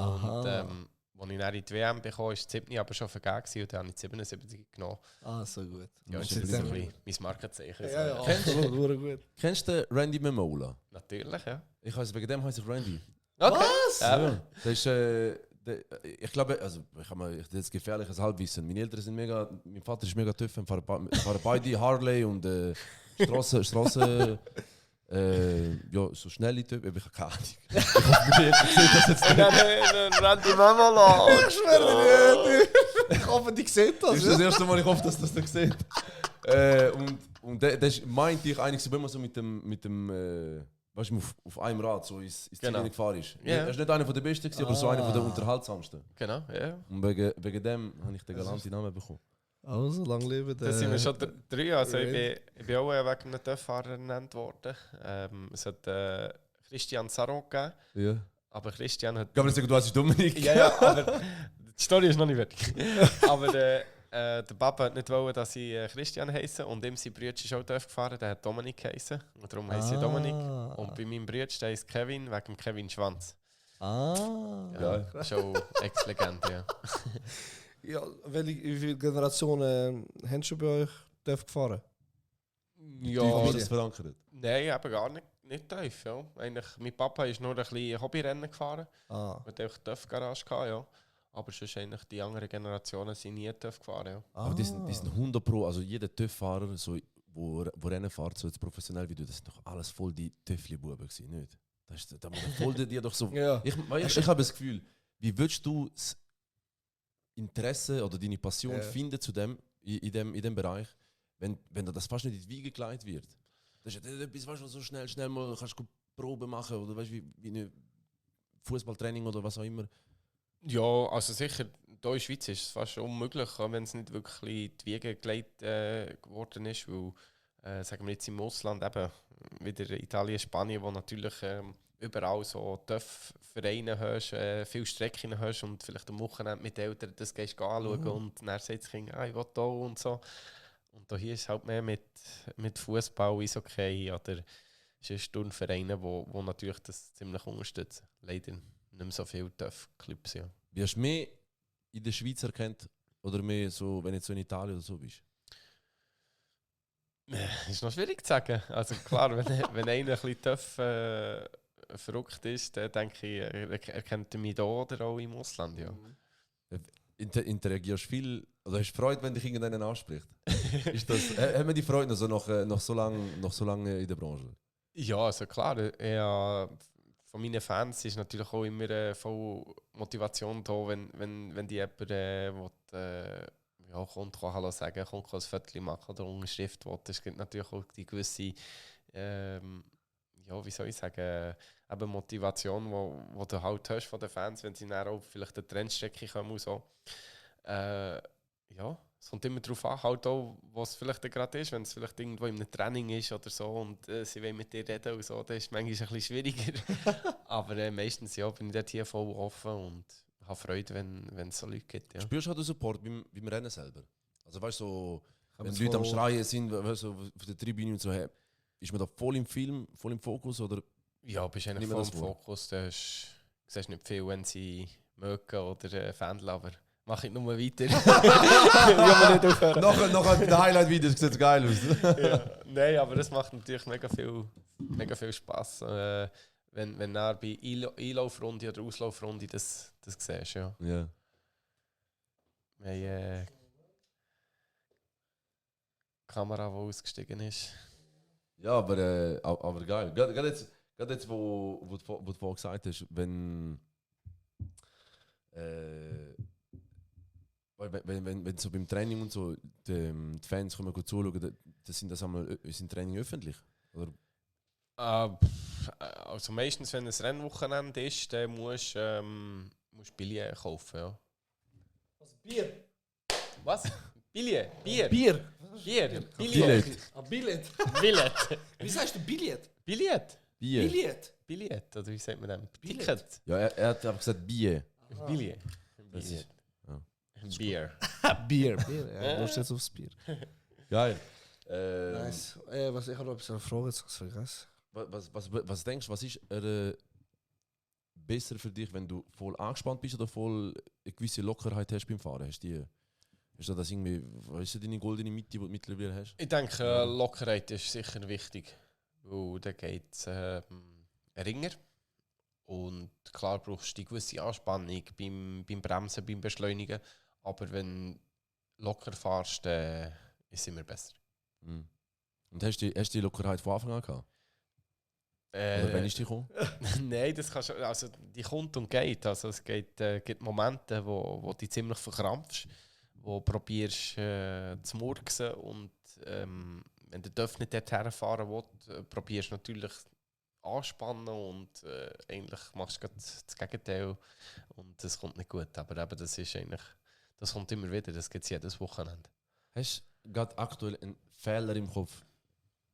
als ich dann in die WM bekam, war die 7 aber schon vergeben und dann habe ich die 77 genommen.
Ah, so gut.
Ja, das ist ein bisschen mein Markenzeichen.
Ja, ja, absolut, gut.
Kennst du Randy Memola?
Natürlich, ja.
Wegen dem heiße ich Randy.
Okay.
Was?
Ja. Das ist, ich glaube, also ich habe jetzt gefährliches Halbwissen. Meine Eltern sind mega, mein Vater ist mega TÜV, fahren beide Harley und Straße, ja, so schnelle TÜV, ich habe keine Ahnung. Ich hoffe, meine Eltern sehen das jetzt nicht.
Nein, Randy Memola.
Ich schwöre dir. Ich hoffe, die sehen das.
Das ist das erste Mal, ich hoffe, dass das nicht sieht. Und das meinte ich eigentlich, wenn man so mit dem weißt du, auf einem Rad so ins Ziel gefahren ist.
Yeah.
Er ist nicht einer der Besten, aber so einer der unterhaltsamsten.
Genau, ja.
Und wegen dem habe ich den galanten Namen bekommen.
Also, lang leben.
Da sind wir schon 3. Also ich bin auch wegen einem TÜV-Fahrer genannt worden. Es hat Christian Saron gegeben.
Ja.
Aber Christian hat...
Ich kann mir sagen, du heißt Dominik.
Ja, aber die Story ist noch nicht fertig. Aber der Papa hat nicht wollen, dass ich Christian heisse. Und ihm sein Bruder ist auch TÜV gefahren, der hat Dominik geheißen. Und darum heisse ich Dominik. Und bei meinem Bruder heisst Kevin, wegen dem Kevin Schwanz.
Ja.
Schon Ex-Legende, ja.
Ja, wie viele Generationen hast du bei euch gefahren?
Wie ist das verankert?
Nein, eben gar nicht tief. Ja. Eigentlich, mein Papa ist nur ein bisschen Hobbyrennen gefahren.
Ah.
Er hatte auch eine TÜV-Garage gehabt, ja. Aber sonst eigentlich die anderen Generationen sind nie TÜV gefahren. Ja.
Aber die sind 100 Pro, also jeder TÜV-Fahrer, so, wo Rennen fährt, so jetzt professionell wie du, das sind doch alles voll die TÜV-Buben gewesen, nicht? Da voll die doch so.
Ja.
Ich habe das Gefühl, wie würdest du das Interesse oder deine Passion finden zu dem, in dem Bereich, wenn dir das fast nicht in die Wiege gelegt wird? Das ist ja etwas, was du so schnell mal kannst du Probe machen oder weißt, wie eine Fußballtraining oder was auch immer.
Ja, also sicher, hier in der Schweiz ist es fast unmöglich, wenn es nicht wirklich in die Wiege gelegt geworden ist, weil, sagen wir jetzt im Ausland eben, wieder Italien, Spanien, wo natürlich überall so TÜV-Vereine hast, viele Strecken hast und vielleicht am Wochenende mit Eltern das gehst du anschauen und dann sagt das Kind, ich will da und so. Und hier ist es halt mehr mit Fußball, Eishockey oder Turnvereine, wo natürlich das ziemlich unterstützen. Leider nicht mehr so viele TÜV-Clubs. Ja.
Wie hast du mehr in der Schweiz erkannt oder mehr so, wenn du jetzt so in Italien oder so bist?
Ist noch schwierig zu sagen. Also klar, wenn einer ein bisschen TÜV verrückt ist, dann denke ich, er kennt mich da oder auch im Ausland. Ja.
Interagierst du viel oder hast du Freude, wenn dich irgendjemand anspricht? Ist das, hat man die Freude noch, so nach so lange in der Branche?
Ja, also klar. Von meinen Fans ist natürlich auch immer voll Motivation da, wenn die jemand kommt, kann Hallo sagen, kommt ein Foto machen oder eine Unterschrift will. Es gibt natürlich auch die gewisse, wie soll ich sagen, eben Motivation, wo du halt hast von den Fans, wenn sie dann auch vielleicht eine Trendstrecke kommen und so. Es kommt immer darauf an, halt auch, was es vielleicht gerade ist, wenn es vielleicht irgendwo in einem Training ist oder so und sie wollen mit dir reden und so, das ist manchmal ein bisschen schwieriger. Aber meistens bin ich dort hier voll offen und habe Freude, wenn es so Leute gibt. Ja.
Spürst du auch den Support beim Rennen selber? Also weißt du, so, wenn Leute am Schreien sind, weißt du, auf der Tribüne und so, ist man da voll im Film, voll im Fokus? Oder?
Ja, bist eigentlich voll im Fokus. Du siehst nicht viel, wenn sie mögen oder Fan, aber mache ich nur weiter.
Nachher mit den Highlight-Videos sieht es geil aus.
Nein, aber das macht natürlich mega viel Spass. Wenn du bei Einlaufrunde oder Auslaufrunde das siehst. Ja.
Ja.
Wir haben Kamera, die ausgestiegen ist.
Ja, aber geil. Gerade jetzt, wo du vorhin gesagt hast, wenn so beim Training und so die Fans kommen gut zuschauen, sind das einmal ist Training öffentlich? Oder?
Also meistens, wenn es ein Rennwochenende ist, dann musst du Billett kaufen. Ja.
Was? Bier?
Was? Billett? Bier?
Bier?
Billett.
Billett.
Billett.
Wie sagst du Billett?
Billett?
Bier.
Billett?
Billett, oder wie sagt man das?
Billett.
Ticket?
Ja, er hat aber gesagt Bier.
Billett.
Das ist- ja.
Bier.
Bier. Ja, du jetzt aufs Bier.
Geil.
Nice. Ich habe noch eine Frage, jetzt habe ich vergessen.
Was denkst du, was ist besser für dich, wenn du voll angespannt bist oder voll eine gewisse Lockerheit hast beim Fahren? Ist das irgendwie, was ist deine goldene Mitte, die du mittlerweile hast?
Ich denke, Lockerheit ist sicher wichtig. Weil da geht es ringer. Und klar brauchst du die gewisse Anspannung beim Bremsen, beim Beschleunigen. Aber wenn du locker fährst, dann ist es immer besser.
Mhm. Und hast du die Lockerheit von Anfang an gehabt? Oder wann ist die gekommen?
Nein, das kannst du, also die kommt und geht. Also es gibt Momente, wo du ziemlich verkrampfst, wo du probierst zu murksen und wenn du nicht dorthin fahren willst, probierst du natürlich anspannen und eigentlich machst du das Gegenteil und das kommt nicht gut. Aber eben, das kommt immer wieder, das gibt es jedes Wochenende.
Hast du gerade aktuell einen Fehler im Kopf,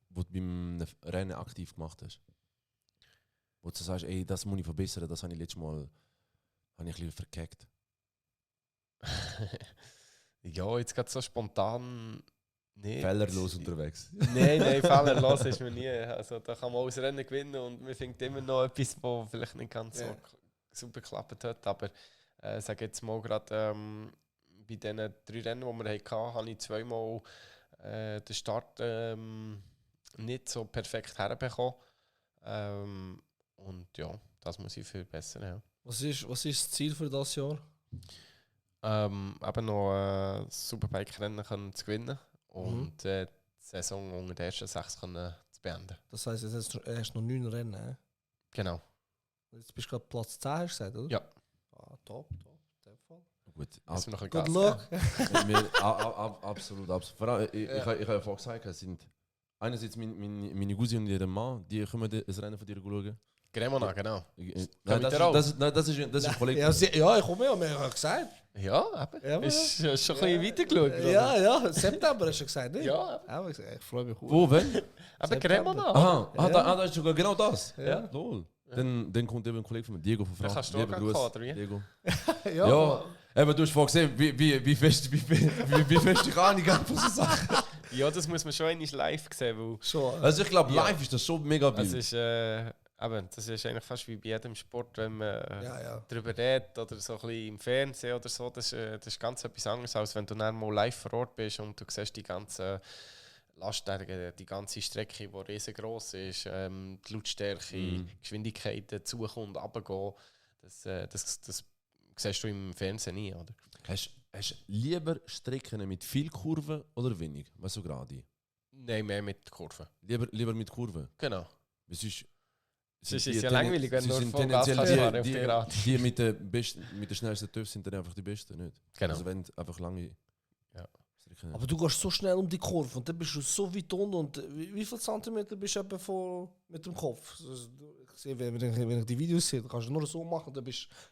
den du beim Rennen aktiv gemacht hast? Wo du sagst, ey, das muss ich verbessern, das habe ich letztes Mal ein bisschen verkackt.
Ja, jetzt gerade so spontan nicht.
Fehlerlos unterwegs.
Nein, fehlerlos ist man nie. Also, da kann man auch das Rennen gewinnen und man findet immer noch etwas, was vielleicht nicht ganz so super geklappt hat. Aber ich sage jetzt mal gerade, bei diesen 3 Rennen, die wir hatten, habe ich zweimal den Start nicht so perfekt herbekommen. Und ja, das muss ich verbessern. Ja.
Was ist das Ziel für das Jahr?
Eben noch Superbike-Rennen können zu gewinnen und die Saison unter den ersten 6 können zu beenden.
Das heisst, jetzt hast du noch 9 Rennen. He?
Genau.
Jetzt bist du gerade Platz 10, hast du gesagt, oder?
Ja.
Ah, top. In dem Fall.
Gut,
Müssen wir noch ein
Good
Gas
luck.
geben.
absolut. Vor allem, ich habe ja vorhin gesagt, es sind einerseits meine Cousine und ihr Mann, die kommen das Rennen von dir schauen.
Cremona, genau.
Nein, das ist ein Kollege.
Ja, ich komme ja, wir haben gesagt.
Ja, eben.
Ja,
Ist schon ein bisschen weitergeschaut. oder?
Ja, September hast du gesagt, nicht?
Ja, eben.
Ja, ich freue mich.
Wo, wenn?
Eben Cremona.
Aha, da ist sogar genau das.
Ja.
Lol. Dann kommt eben ein Kollege von mir, Diego von
Dann
Frankreich.
kannst du auch
Liebe
gehen,
Grüße,
oder wie?
Diego.
Ja.
Ja, eben, du hast vorhin gesehen, wie fest ich Ahnung habe von so Sachen.
Ja, das muss man schon einmal live sehen, weil
Schon.
Also ich glaube,
Ja.
live ist das schon mega
es
Bild.
ist, eben, das ist eigentlich fast wie bei jedem Sport, wenn man
Ja.
darüber redet oder so ein bisschen im Fernsehen oder so, das ist ganz etwas anderes, als wenn du dann mal live vor Ort bist und du siehst die ganzen Lastwagen, die ganze Strecke, die riesengroß ist, die Lautstärke, Geschwindigkeiten, zukommen und runtergehen, das siehst du im Fernsehen nie, oder?
Hast du lieber Strecken mit viel Kurven oder wenig? Weißt du gerade?
Nein, mehr mit Kurven.
Lieber mit Kurven.
Genau.
Es ist
Sonst ist es ja langweilig, wenn du nur
sind
Vollgas
tendenziell
kannst fahren auf der Gerade.
die mit den schnellsten TÜV sind dann einfach die besten, nicht?
Genau.
Also wenn du einfach lange
Ja.
Strecken
Aber du gehst so schnell um die Kurve und dann bist du so weit unten. Und wie viel Zentimeter bist du etwa mit dem Kopf? Also, ich sehe, wenn ich die Videos sehe, dann kannst du nur so machen und dann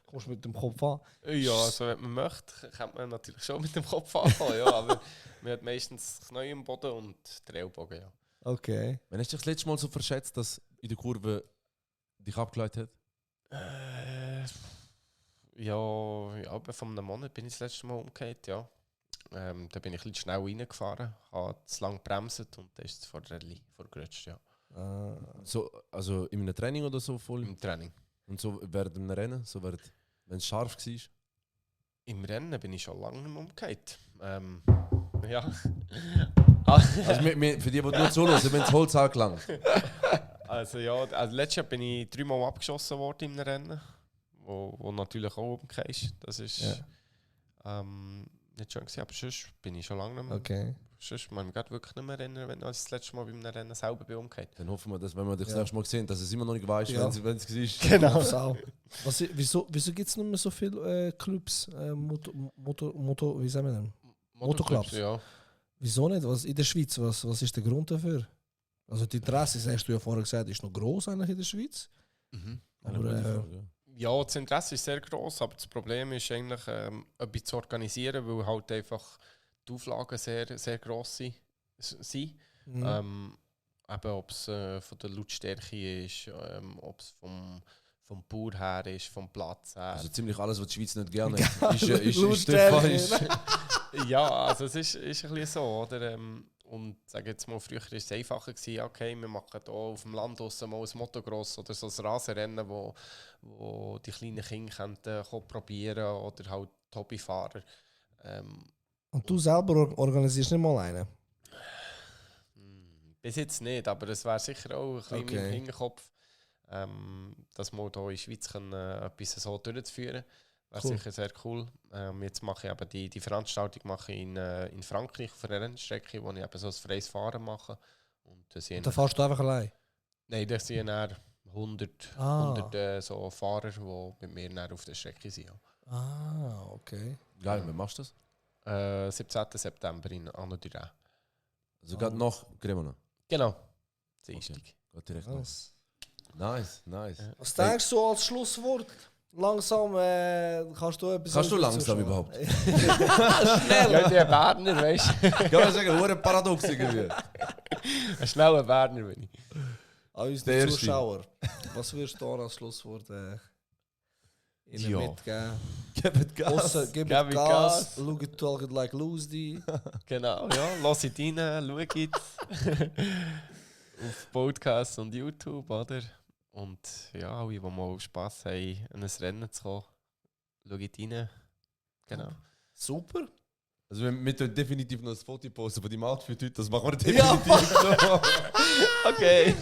kommst du mit dem Kopf an.
Ja, also wenn man möchte, kann man natürlich schon mit dem Kopf anfangen, ja, aber man hat meistens das Knie im Boden und den Ellbogen, ja.
Okay.
Wann hast du dich das letzte Mal so verschätzt, dass in der Kurve dich abgeleitet hat?
Ja, aber vor einem Monat bin ich das letzte Mal umgekehrt, ja. Da bin ich ein bisschen schnell reingefahren, habe zu lang gebremst und dann ist es vor der Rallye vorgerutscht, ja.
So, also in einem Training oder so voll?
Im Training.
Und so während einem Rennen, so wenn es scharf war?
Im Rennen bin ich schon lange nicht mehr umgekehrt. Ja.
Also für die, die nur zuhören, wenn das Holz angelangt.
Also ja, also letztes Jahr bin ich 3-mal abgeschossen worden im Rennen, wo natürlich auch umgekehrt. Das ist nicht schön gewesen, aber sonst bin ich schon lange nicht mehr.
Okay.
Sonst kann ich mich gerade wirklich nicht mehr erinnern, wenn ich das letzte Mal beim Rennen selber bin umgekehrt.
Dann hoffen wir, dass wenn wir dich das
Ja.
nächste Mal sehen, dass es immer noch nicht weißt,
Ja.
wenn es war.
Genau. So. Wieso gibt es nicht mehr so viele Clubs? Wie sagen wir denn? Motoclubs.
Ja.
Wieso nicht? In der Schweiz, was ist der Grund dafür? Also die Interesse, hast du ja vorher gesagt, ist noch groß eigentlich in der Schweiz. Aber
Ja, das Interesse ist sehr gross, aber das Problem ist eigentlich, etwas zu organisieren, weil halt einfach die Auflagen sehr, sehr gross sind. Eben, ob es von der Lautstärke ist, ob es vom Bauer her ist, vom Platz her.
Also ziemlich alles, was die Schweiz nicht gerne hat, ist
Lautstärke,
ist
Ja, also es ist ein bisschen so, oder? Und sage jetzt mal, früher war es einfacher gewesen, okay, wir machen hier auf dem Land draussen mal ein Motocross oder so ein Rasenrennen, wo die kleinen Kinder können probieren oder halt Hobbyfahrer.
Und du selber organisierst nicht mal einen?
Bis jetzt nicht, aber es wäre sicher auch ein bisschen
Okay.
im Hinterkopf, dass wir hier in der Schweiz können, etwas so durchzuführen. Wäre
Cool.
sicher sehr cool. Jetzt mache ich eben die Veranstaltung mache ich in Frankreich auf einer Rennstrecke, wo ich eben so ein freies Fahren mache. Und da sind
Da fährst du einfach allein?
nein, da sind dann 100 so Fahrer, die mit mir dann auf der Strecke sind. Ja.
Okay.
Geil, wie machst du das?
17. September in Anodira.
Also gerade nach Cremona.
Genau. Dienstag.
Geht direkt nach. Nice.
Was denkst du als Schlusswort? Langsam kannst du etwas...
Kannst du
dazu
langsam
sagen?
überhaupt?
Ja, der Berner, weißt du?
Kann man sagen, ein Paradox irgendwie.
Ein schneller Berner bin ich.
An
Der
unsere
erste.
Zuschauer. Was würdest du da als Schlusswort ihnen
Ja.
mitgeben?
Gebt Gas.
Ausser, gib
Gib
it Gas,
Gas.
look it, talk it like Loosey.
Genau, ja. Lass it rein, schau it. Auf Podcast und YouTube, oder? Und ja, alle, die mal Spass haben, an ein Rennen zu kommen, schau it rein. Genau.
Super.
Also wir tun definitiv noch ein Foto posten von deinem Outfit heute, das machen wir
Ja,
definitiv noch.
Okay.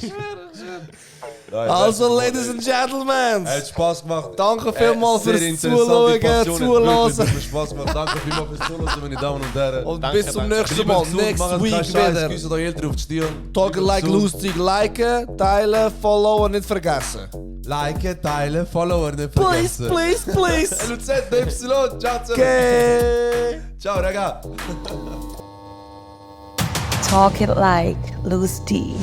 Nein,
Also,
das ist
Ladies and Gentlemen,
hat Spaß gemacht.
danke vielmals
Sehr
fürs
interessante
Zuschauen,
Passion,
Zuhören.
hat wirklich Spaß gemacht. Danke vielmals fürs Zuhören, meine Damen und Herren.
Und
Danke,
bis zum
danke.
nächsten Mal. Next week wieder.
Grüße eure Eltern auf die Stirn.
Talking like lustig. Liken, teilen, followen, nicht vergessen.
Liken, teilen, follower nicht
Please,
vergessen.
please, please.
LZ, Y, ciao zusammen.
Okay.
Ciao, raga.
Talk it like Lusty.